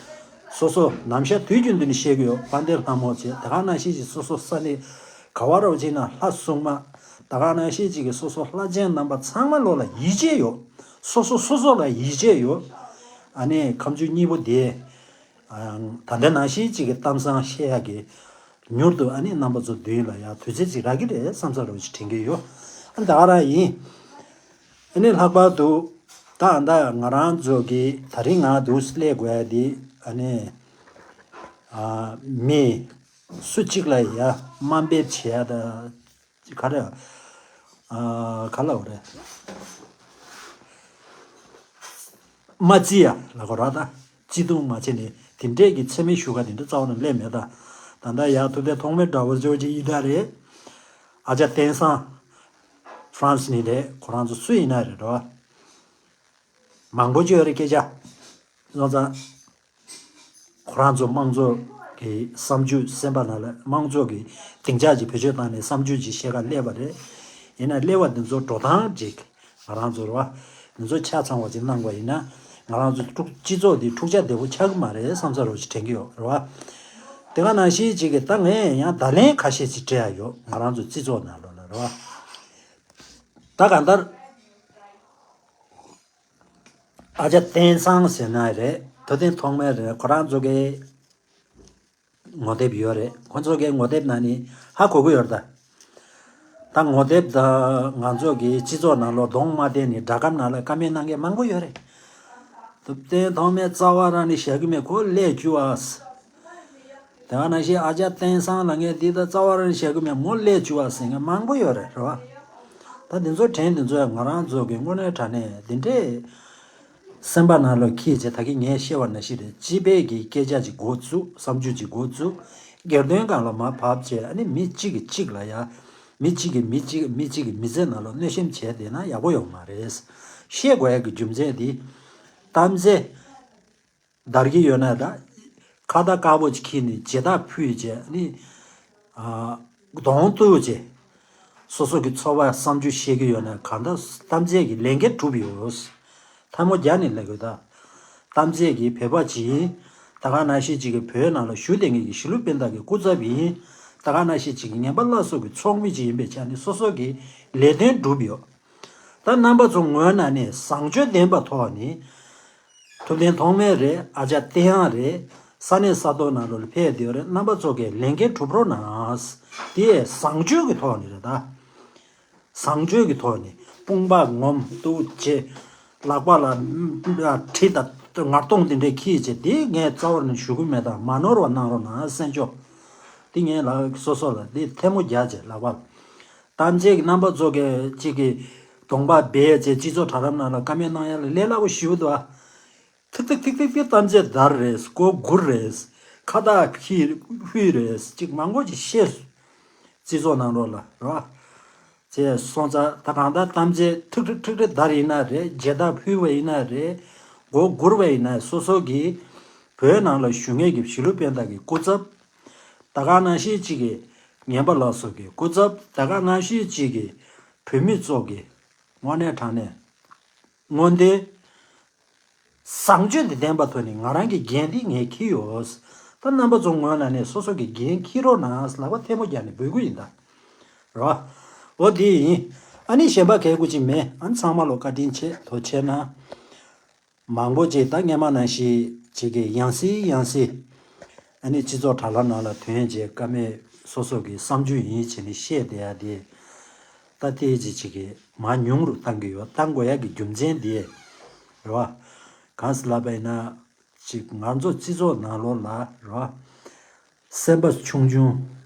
སོ་སོ་ནམ་ཞག་དུས་རྒྱུན་དུ་ནི་བཤད་གི་ཡོད། དཔལ་ལྡན་ལྷ་མོ་ཚེ་ད་ག་ནང་བཞིན་ཞིག་སོ་སོ་ས་ནི་ག་བ་རོ་ཅིག་ན་ལྷ་སྲུང་མ། ད་ག་ནང་བཞིན་ཅིག་གི་སོ་སོ་ལྷ་ཆེན་རྣམ་པ་ཚང་མ་ལོ་ལ་ཡིད་ཆེས་ཡོད། སོ་སོ་སོ་སོ་ལ་ཡིད་ཆེས་ཡོད། ཨ་ནི་ཁམས་ཆུ་གཉིས་པོ་དེ། ད་ལྟ་ནང་བཞིན་ཅིག་གི་གཏམ་བཟང་བཤད་ཡག་གི་མྱུར་དུ་ཨ་ནི་རྣམ་པ་ཚོ་མདུན་ལ་ཡ་དུས་ཚོད་ཅིག་རག་གི་རེད་བསམ་ས་རོ་ཅིག་དྲན་གི་ཡོད། ཨ་ད་ག་རང་ཡིན། ཨ་ནི་ལྷག་པར་དུ་ད་ཨ་ད་ང་རང་ཚོ་གི་ད་རིང་ང་འདུག་སླེབས་དགོས་ཡ་དེ་ཨ་ནི་ཨ་མི་སུ་གཅིག་ལ་ཡ་དམའ་འབེབས་བྱེད་ཡ་ད་ག་རེ་ཨ་ག་ལ་འོ་རེད། མ་བརྩི་ཡ་ལ་གོ་ར་ད་བརྩི་མཐོང་མ་བྱས་ནས་དེ་འདྲས་ཀྱི་མཚན་སྨད་ཞུ་ག་དེ་འདྲ་རྩ་བ་ནས་སླེབས་མེད་ད། ད་ལྟ་ཡ་ཐུབ་བསྟན་ཐོགས་མེད་འདྲ་བོ་ཅོ་ཅིག་ཡིན་ད་རེད། ཨ་ཅག་བསྟན་བཟང་ཧྥ་རན་སི་ནས་རེད། ཁོ་རང་ཚོ་སུ་ཡིན་ན་རེད་རོ། མང་པོ་ཅིག་ཡོད་རེད་སྐད་ཆ། སོང་ཙང་། ཁོ་རང་ཚོ་དམངས་གཙོ་གི་བསམ་ཚུལ་སེམས་པ་ནང་ལ་དམངས་གཙོ་གི་སྡིངས་ཆ་ཅིག་བེད་སྤྱོད་བཏང་ནས་བསམ་ཚུལ་ཅིག་བཤད་ག་སླེབས་པ་རེད། ཡིན་ན་སླེབས་པ་འདི་ཚོ་འགྲོ་སྟངས་ཅིག་ང་རང་ཚོ་རེད་བ། འདི་ཚོ་ཆ་ཚང་བ་ཅིག་གནང་བ་ཡིན་ན་ང་རང་ཚོ་འཁྲུག་སྤྱི་ཚོགས་འདི་འཁྲུག་ཆ་བདེ་པོ་ཆགས་ཀྱི་མ་རེད་བསམ་ས་རོ་ཅིག་དྲན་གྱི་ཡོད་རེད་བ། དེ་ག་ནང་བཞིན་ཅིག་གི་ད་ངས་ཡང་བརྡ་ལན་ཁ་ཤས་ཅིག་སྤྲད་ཡ་ཡོད་ང་རང་ཚོ་སྤྱི་ཚོགས་ནང་ལོགས་ལ་རེད་བ། ད་གང་ལྟར། ཨ་ཅག་བསྟན་བཟང་ཟེར་ན་རེད། ཐུབ་བསྟན་ཐོགས་མེད་རེད། ཁོ་རང་ཚོ་གི་ངོ་དེབ་ཡོད་རེད། ཁོ་ཚོ་གི་ངོ་དེབ་ནང་ནས་ཧ་གོ་གི་ཡོད་རེད་ད། ད་ངོ་དེབ་ད་ང་ཚོ་གི་སྤྱི་ཚོགས་ནང་ལོགས་གདོང་མ་བསྟན་ནས་སྒྲ་སྒམ་ནང་ལ་ཀ་མེད་གནང་མཁན་མང་པོ་ཡོད་རེད། ཐུབ་བསྟན་ཐོགས་མེད་རྩ་བ་རང་ནས་བཞག་གི་མེད་ཁོ་ལས་བཅུ་བ། དེ་ག་ནང་བཞིན་ཨ་ཅག་བསྟན་བཟང་ལ་ངས་འདི་ད་རྩ་བ་རང་བཤད་གི་མེད་མོ་ལས་བཅུ་བ་ཟེར་མཁན་མང་པོ་ཡོད་རེད་རེད་བ། ད་འདི་ཚོ་དྲན་འདི་ཚོ་ང་རང་ཚོ་གི་དངོས་གནས་དྲང་གནས་འདི་འདྲས་སེམས་པ་ནང་ལ་འཁྱེར་བྱས་ད་གི་ངས་བཤད་པ་ནང་བཞིན་རེད། སྤྱི་པའི་གི་སྐད་ཆ་ཅིག་འགོ་བཙུགས་བསམ་ཚུལ་ཅིག་འགོ་བཙུགས་སྒེར་དོན་སྒང་ལ་མར་བབས་བྱས་ཨ་ནི་མི་གཅིག་གིས་གཅིག་ལ་ཡ་མི་གཅིག་གིས་མི་གཅིག་མི་གཅིག་གིས་མི་ཚེ་ནང་ལ་གནོད་ཤེམ་བྱས་བསྡད་ན་ཡག་པོ་ཡོད་མ་རེད། བཤད་དགོས་ཡ་གི་རྒྱུ་མཚན་འདི་གཏམ་ཚེ། བདར་གྱི་ཡོད་ན་ད། ཁ་བརྡ་དཀར་པོ་ཅིག་ཁྱེར་ནས་མཇལ་དར་ཕུལ་བྱས་ནི། ཨ། གདོང་གཏུག་བྱས། སོ་སོ་གི་ཚོར་བ་བསམ་ཚུལ་བཤད་ཀྱི་ཡོད་ན་གང་ལྟར་གཏམ་ཚད་ཀྱི་ལས་འགན་གྲུབ་ཡོད། ཐལ་མོ་རྒྱག་ནས་ལབ་དགོས་ད། གཏམ་ཚད་ཀྱི་བོད་པ་ཅིག་ཡིན། ད་ག་ནང་བཞིན་ཅིག་གི་བོད་ནང་ལ་བཞུགས་བསྡད་མཁན་གྱི་གཞིས་ལུས་སྤུན་ཟླ་གི་སྐུ་ཚབ་ཡིན། ད་ག་ནང་བཞིན་ཅིག་གི་ངན་པ་བླ་སྲོག་གི་ཚོགས་མི་ཅིག་ཡིན་པའི་ཆ་ནས་སོ་སོ་གི་ལས་དོན་གྲུབ་ཡོད། ད་རྣམ་པ་ཚོ་ངོས་ནས་ནི་བཟང་སྤྱོད་ལྡན་པ་ཐོག་ནས། ཐུབ་བསྟན་ཐོགས་མེད་རེད། ཨ་ཅག་བསྟན་དབྱངས་རེད། ས་གནས་ས་ཐོག་ནང་ལོགས་ལ་ཕེབས་བསྡད་ཡོད་རེད། རྣམ་པ་ཚོ་གིས་ལས་འགན་སྒྲུབ་རོགས་གནང་། དེ་བཟང་སྤྱོད་ཀྱི་ཐོག་ནས་རེད་ད། བཟང་སྤྱོད་ཀྱི་ཐོག་ནས་དཔུང་པ་ངོམ་གཏུག་བྱས། ལག་པ་ལ་གྲི་དང་ངར་ལྡོང་དེ་འདྲས་འཁྱེར་བྱས་དེ་ངས་རྩ་བ་ནས་ཞུ་གི་མེད་ད། མ་ནོར་བ་གནང་རོགས་གནང་གསན་ཆོག་དེ་ངས་ལག་སོ་སོ་ལ་དེ་ཐལ་མོ་རྒྱག་བྱས་ལག་པ་ལ། གཏམ་བྱེད་ཀྱི་རྣམ་པ་ཚོ་གིས་གཅིག་གིས་གདོང་པ་སྦས་བྱས་སྤྱི་ཚོགས་དྲ་ལམ་ནང་ལ་ཀ་མེད་གནང་ཡ་ལ་ལས་སླ་པོ་ཞེ་པོ་འདུག་ཨ། ཐིག་ཐིག་ཐིག་ཐིག་ཐིག་གཏམ་བྱེད་དར་རེད། མགོ་སྒུར་རེད། ཁ་བཏགས་ཁྱི་ཧུད་རེད། གཅིག་མང་པོ་ཅིག་བཤད་སོང་། སྤྱི་ཚོགས་ནང་ལོགས་ལ་རེད་བ། བྱས་སོང་ཙང་ད་གང་ལྟར་གཏམ་བྱེད་ཁྲིག་ཁྲིག་ཁྲིག་ཁྲིག་དར་ཡིན་ན་རེད། མཇལ་དར་ཕུལ་བ་ཡིན་ན་རེད། མགོ་སྒུར་བ་ཡིན་ན་སོ་སོ་གིས་བོད་ནང་ལ་བཞུགས་མཁན་གྱི་གཞིས་ལུས་སྤུན་ཟླ་གི་སྐུ་ཚབ། ད་ག་ནང་བཞིན་གཅིག་གིས་ངན་པ་ལ་སོགས་ཀྱི་སྐུ་ཚབ། ད་ག་ནང་བཞིན་གཅིག་གིས་བོད་མི་ཚོ་གི་དངོས་གནས་དྲང་གནས་དངོས་བདེན་བཟང་སྤྱོད་དེ་ལྡན་པ་ཐོག་ནས་ང་རང་གི་འགན་འདི་ངས་འཁྱེར་ཡོད། ད་རྣམ་པ་ཚོ་ངོས་ནས་ནས་སོ་སོ་གི་འགན་འཁྱེར་རོགས་གནང་ལག་པ་ཐལ་མོ་རྒྱག་ནས་འབོད་སྐུལ་ཡིན་ད། རོ། འོ་དེ་ཡིན། ཨ་ནི་གཞན་པ་གལ་དགོས་ཅིག་མེད། ཨ་ནི་ཚང་མ་ལོ་བཀའ་དྲིན་ཆེ་ཐུགས་རྗེ་ཆེ་གནང་། མང་པོ་ཅིག་ད་སྔས་མ་ནང་བཞིན་ཅིག་གི་ཡང་སེ་ཡང་སེ། ཨ་ནི་སྤྱི་ཚོགས་དྲ་ལམ་ནང་ལ་ཐོན་རྗེས་ཀ་མེད་སོ་སོ་གི་བསམ་ཚུལ་ཡིན་བྱས་ནས་བཤད་བསྡད་ཡ་དེ། ད་ལྟའི་ཅིག་ཅིག་གི་མར་ཉུང་རུ་བཏང་གི་ཡོད། བཏང་དགོས་ཡ་གི་རྒྱུ་མཚན་དེ། རེད་བ། གང་ཟེར་ལབ་པ་ཡིན་ན། ཅིག་ང་ཚོ་སྤྱི་ཚོགས་ནང་ལོགས་ལ་རེད་བ། སེམས་པ་ཆུང་ཆུང་།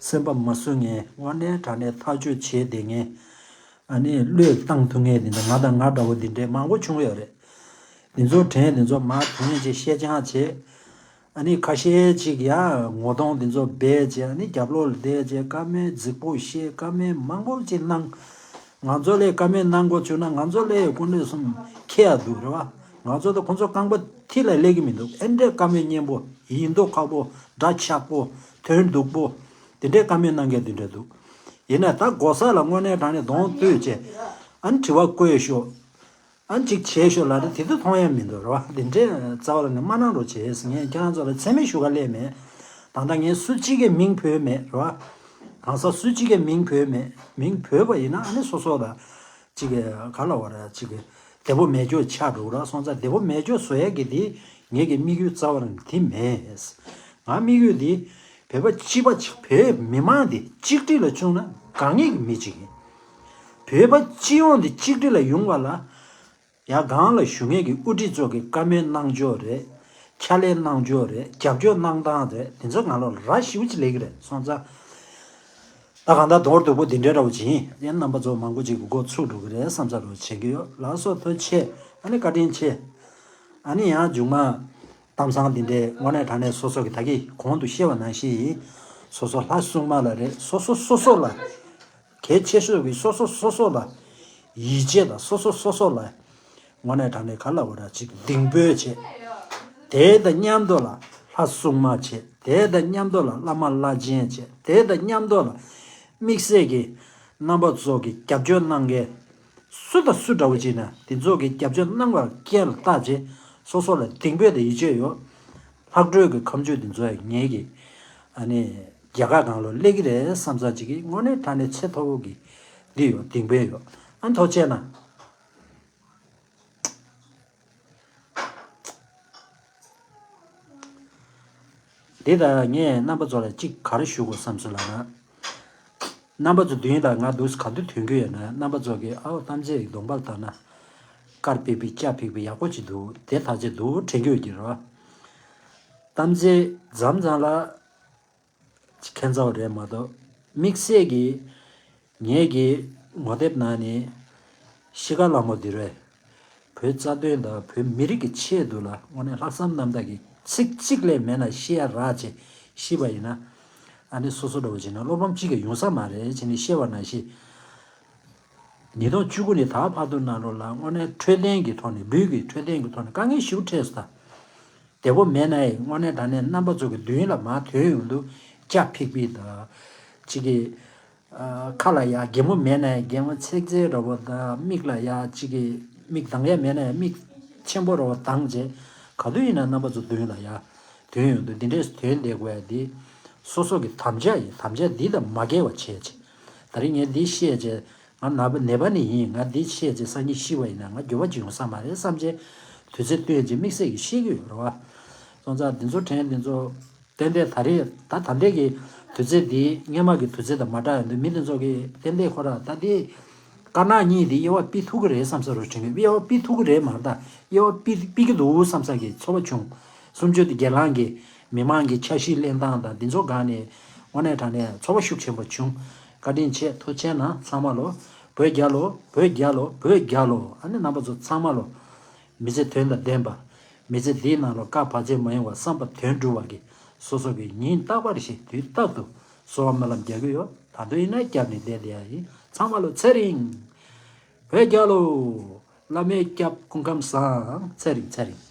སེམས་པ་མ་བཟོད་མཁན། དངོས་གནས་དྲང་གནས་ཐག་གཅོད་བྱས་བསྡད་མཁན། ཨ་ནི་བློས་བཏང་ཐུབ་མཁན་འདི་འདྲ། ང་དང་ང་འདྲ་བོ་འདི་འདྲའི་མང་པོ་བྱུང་ཡོད་རེད། འདི་ཚོ་དྲན། འདི་ཚོ་མར་དོན་ཅིག་བཤད་སྦྱང་བྱེད། ཨ་ནི་ཁ་ཤས་ཅིག་ཡང་ངོ་གདོང་འདི་ཚོ་སྦས་བྱས། ཨ་ནི་རྒྱབ་ལོགས་ལ་བསྡད་བྱས། བཀའ་མོལ་རྫིག་པོ་བཤད། བཀའ་མོལ་མང་པོ་ཅིག་གནང་། ང་ཚོ་ལས་བཀའ་མོལ་གནང་དགོས་བྱུང་ན་ང་ཚོ་ལས་ཀུན་ནས་སུམ་ཁེ་ཡ་འདུག་རེད་བ། ང་ཚོ་དང་ཁོང་ཚོ་རྐང་པ་མཐིལ་ལ་སླེབས་ཀྱི་མི་འདུག་ཨེ་འདྲའི་བཀའ་མོལ་སྙན་པོ། ཡིན་མདོག་ཁ་པོ། འདྲ་ཆགས་པོ། དོན་སྡུག་པོ། དེ་འདྲའི་བཀའ་མོལ་གནང་མཁན་དེ་འདྲ་འདུག་ཡིན་ན་ད་གོ་ས་ལ་དངོས་གནས་དྲང་གནས་གདོང་བསྟོད་བྱས། ཨ་ནི་དྲི་བ་བཀོད་ཤོག་ཨ་ནི་ཅིག་བྱས་ཤོག་ལབ་དུས་དེ་ཚོ་མཐོང་ཡ་མི་འདུག་རེད་བ། དེ་འདྲའི་རྩ་བ་ལ་ནས་མ་གནང་རོགས་བྱས། ངས་ཁྱེད་རང་ཚོ་ལ་མཚན་སྨད་ཞུ་ག་སླེབས་མེད། ད་ལྟ་ངས་སུ་གཅིག་གི་མིང་བོས་མེད་རེད་བ། གང་ཟག་སུ་གཅིག་གི་མིང་བོས་མེད། མིང་བོས་པ་ཡིན་ན་ཨ་ནི་སོ་སོ་ལ་ཅིག་ག་ལ་བ་ར་ཅིག་བདེ་པོ་མེད་ཅོག་ཆགས་འགྲོ་གི་ར། སོང་ཙང་བདེ་པོ་མེད་ཅོག་བཟོ་ཡ་གི་དེ་ངེད་ཀྱི་དམིགས་ཡུལ་རྩ་བ་རང་དེ་མེད། ང་དམིགས་ཡུལ་དེ་བོད་པ་སྤྱི་པ་ཅིག་བོད་མི་མང་དེ་གཅིག་སྒྲིལ་ལ་བཅུག་ན་དགའ་ངེས་ཀྱི་མི་ཅིག་ཡིན། བོད་པ་སྤྱི་ཡོངས་དེ་གཅིག་སྒྲིལ་ལ་ཡོང་བ་ལ། ཡ་སྒང་ལ་བཞུགས་མཁན་གྱི་དབུ་ཁྲིད་ཚོ་གི་བཀའ་མོལ་གནང་ཕྱོགས་རེད། ཕྱག་ལས་གནང་ཕྱོགས་རེད། རྒྱབ་སྐྱོར་གནང་སྟངས་རེད། དེ་ཚོ་ང་ལ་ར་ཞེ་པོ་ཅིག་སླེབས་ཀྱི་རེད། སོང་ཙང་། ད་གང་ལྟར་མདོར་བསྡུས་པོ་འདི་འདྲའི་འདྲ་བོ་ཅིག་ཡིན། ཡང་རྣམ་པ་ཚོ་མང་པོ་ཅིག་གི་འགོ་ཚུགས་འགྲོ་གི་རེད་བསམ་ཚར་བ་བྱེད་ཀྱི་ཡོད། ལགས་སོ། ཐུགས་རྗེ་ཆེ། ཨ་ནི་བཀའ་དྲིན་ཆེ། ཨ་ནི་ཡང་མཇུག་མ་གཏམ་བཟང་འདི་འདྲའི་དངོས་གནས་དྲང་གནས་སོ་སོ་གི་ད་གིན་གོང་དུ་བཤད་པ་ནང་བཞིན་ཡིན། སོ་སོ་ལྷ་སྲུང་མ་ལ་རེད། སོ་སོ་སོ་སོ་ལ། གལ་ཆེ་ཤོས་ཀྱི་སོ་སོ་སོ་སོ་ལ་ཡིད་ཆེས་དང་། སོ་སོ་སོ་སོ་ལ་དངོས་གནས་དྲང་གནས་ག་ལ་བ་ར་ཅིག་གདིང་དཔོན་བྱེད། དེ་དང་མཉམ་དུ་ལ་ལྷ་སྲུང་མ་བྱེད། དེ་དང་མཉམ་དུ་ལ་བླ་མ་བླ་ཆེན་བྱེད། དེ་དང་མཉམ་དུ་ལ་དམིགས་བསལ་གྱི་རྣམ་པ་ཚོ་གི་རྒྱབ་སྐྱོར་གནང་མཁན་སུ་དང་སུ་འདྲ་བོ་ཅིག་ན་དེ་ཚོ་གི་རྒྱབ་སྐྱོར་གནང་བར་རྐྱེན་ལ་བརྟག་བྱས། སོ་སོ་ལ་གདིང་དཔོན་དང་ཡིད་ཆེས་ཡོད། ལྷག་འཕྲོས་ཀྱི་ཁ་མཆུ་དེ་ཚོ་ཡང་ངེད་ཀྱི་ཨ་ནི་རྒྱལ་ཁ་སྒང་ལ་སླེབས་ཀྱི་རེད་བསམ་ས་ཅིག་གི་དངོས་གནས་དྲང་གནས་ཚད་མཐོ་པོ་གི་འདི་ཡོད། གདིང་དཔོན་ཡོད། ཨ་ནི་ཐུགས་རྗེ་གནང་། འདི་ལྟར་ངས་རྣམ་པ་ཚོ་ལ་གཅིག་ག་རེ་ཞུ་དགོས་བསམ་སོང་ལབ་ན། རྣམ་པ་ཚོ་མདུན་ལ་ང་འདུག་ག་དུས་ཐོན་གྱི་ཡོད་ན། རྣམ་པ་ཚོ་གིས་ཨའོ་གཏམ་བརྗོད་ཀྱི་གདོང་པར་བལྟས་ན། དཀར་ཕིག་ཕིག་སྐྱ་ཕིག་ཕིག་ཡག་པོ་ཅིག་འདུག་དེ་ཐག་ཆོད་འདུག་དྲན་གྱི་ཡོད་ཀྱི་རེད་བ། གཏམ་བརྗོད་མཚམས་མཚམས་ལ་ཁྱད་མཚར་བ་རེད་མ་གཏོགས། དམིགས་བསལ་གྱི་ངེད་ཀྱི་ངོ་དེབ་ནང་ནས་ཤི་ཁ་ལ་མོ་འདི་རེད། བོད་རྩ་དོན་དང་བོད་མི་རིགས་ཀྱི་ཆེད་དུ་ལ་དངོས་གནས་ལྷག་བསམ་རྣམ་དག་གིས་ཚིག་གཅིག་ལས་མེད་ན་ཤི་ཡ་རག་བྱས་ཤི་བ་ཡིན་ན། ཨ་ནི་སོ་སོ་འདྲ་བོ་བྱས་ན་བློ་ཕམ་གཅིག་ཀྱང་ཡོང་ས་མ་རེད་བྱས་ནས་ཤི་བ་ནང་བཞིན། ཉིས་སྟོང་བཅུ་དགུ་ནས་ད་བར་དུ་ནང་ལོགས་ལ་དངོས་གནས་འཕྲོད་བསྟེན་གྱི་ཐོག་ནས། ལུས་ཀྱི་འཕྲོད་བསྟེན་གྱི་ཐོག་ནས་དཀའ་ངལ་ཞེ་པོ་འཕྲད་སོང་ད། བདེ་པོ་མེད་ན་ཡང་དངོས་གནས་དྲང་གནས་རྣམ་པ་ཚོ་གི་མདུན་ལ་མར་ཐོན་ཡོང་དུས་སྐྱ་ཕིག་ཕིག་དང་། གཅིག་གི་ཨ་ཁ་ལ་ཡ་གད་མོ་མེད་ན་ཡང་གད་མོ་ཚེག་ཚེག་འདྲ་བོ་དང་། མིག་ལ་ཡ་གཅིག་གི་མིག་གདང་ཡ་མེད་ན་ཡང་མིག་ཆེན་པོ་འདྲ་བོ་གདང་བྱས། ག་དུས་ཡིན་ན་རྣམ་པ་ཚོ་མདུན་ལ་ཡ་ཐོན་ཡོང་དུས་འདི་འདྲས་ཐོན་བསྡད་དགོས་ཡ་འདི་སོ་སོ་གི་དམ་བཅའ་ཡིན། དམ་བཅའ་འདི་དང་མ་འགལ་བ་བྱས་བྱས། ད་རིང་ངས་འདི་བཤད་བྱས། ང་ནད་པ་ནད་པ་ནི་ཡིན། ང་འདི་བཤད་རྗེས་སང་ཉིན་ཤི་བ་ཡིན་ན་ང་འགྱོད་པ་ཅིག་ཡོང་ས་མ་རེད་བསམ་བྱས། དུས་ཚོད་བཏོན་རྗེས་དམིགས་བསལ་གྱི་ཤེས་ཀྱི་ཡོད་རེད་བ། སོང་ཙང་འདི་ཚོ་དྲན། འདི་ཚོ་ཏན་ཏན་ད་རེས་ད་ད་ལྟའི་གི་དུས་ཚོད་འདི་སྔོན་མ་གི་དུས་ཚོད་དང་མ་འདྲ་ཡོང་དུས་མི་འདི་ཚོ་གི་ཏན་ཏན་ཁོ་ར་ད་འདི་དཀར་ནག་གཉིས་འདི་དབྱེ་བ་ཕྱེ་ཐུབ་ཀྱི་རེད་བསམ་ས་རུ་དྲན་གི། དབྱེ་བ་ཕྱེ་ཐུབ་ཀྱི་རེད་མ་རེད་ད། དབྱེ་བ་ཕྱེ་ཕྱེ་གི་འདུག་བསམ་ས་གི་ཚོར་བ་བྱུང་། གསུམ་བཅུ་དེ་སྒེར་ལངས་ཀྱི་མི་མང་གི་འཆར་གཞི་གླེང་སྟངས་དང་འདི་ཚོ་སྒང་ནས་དངོས་གནས་དྲང་གནས་ཚོར་བ་ཤུགས་ཆེན་པོ་བྱུང་། བཀའ་དྲིན་ཆེ། ཐུགས་རྗེ་གནང་ཚང་མ་ལོ། བོད་རྒྱལ་ལོ། བོད་རྒྱལ་ལོ། བོད་རྒྱལ་ལོ། ཨ་ནི་རྣམ་པ་ཚོ་ཚང་མ་ལོ། མི་ཚེ་དོན་དང་ལྡན་པ། མི་ཚེ་འདིའི་ནང་ལོ་སྐབས་བར་ཆད་མ་ཡོང་བར་བསམ་པ་དོན་འགྲུབ་པ་གི་སོ་སོ་གི་ཉིན་རྟག་པར་ཞིག་དུས་རྟག་ཏུ་གསོལ་བ་སྨོན་ལམ་རྒྱག་གི་ཡོད། ད་དུང་ཡིན་ན་རྒྱབ་ནས་བསྡད་བསྡད་ཡ་ཡིན། ཚང་མ་ལོ་ཚེ་རིང་། བོད་རྒྱལ་ལོ། བླ་མའི་སྐྱབས་སྐུ་ཁམས་བཟང་། ཚེ་རིང་ཚེ་རིང་།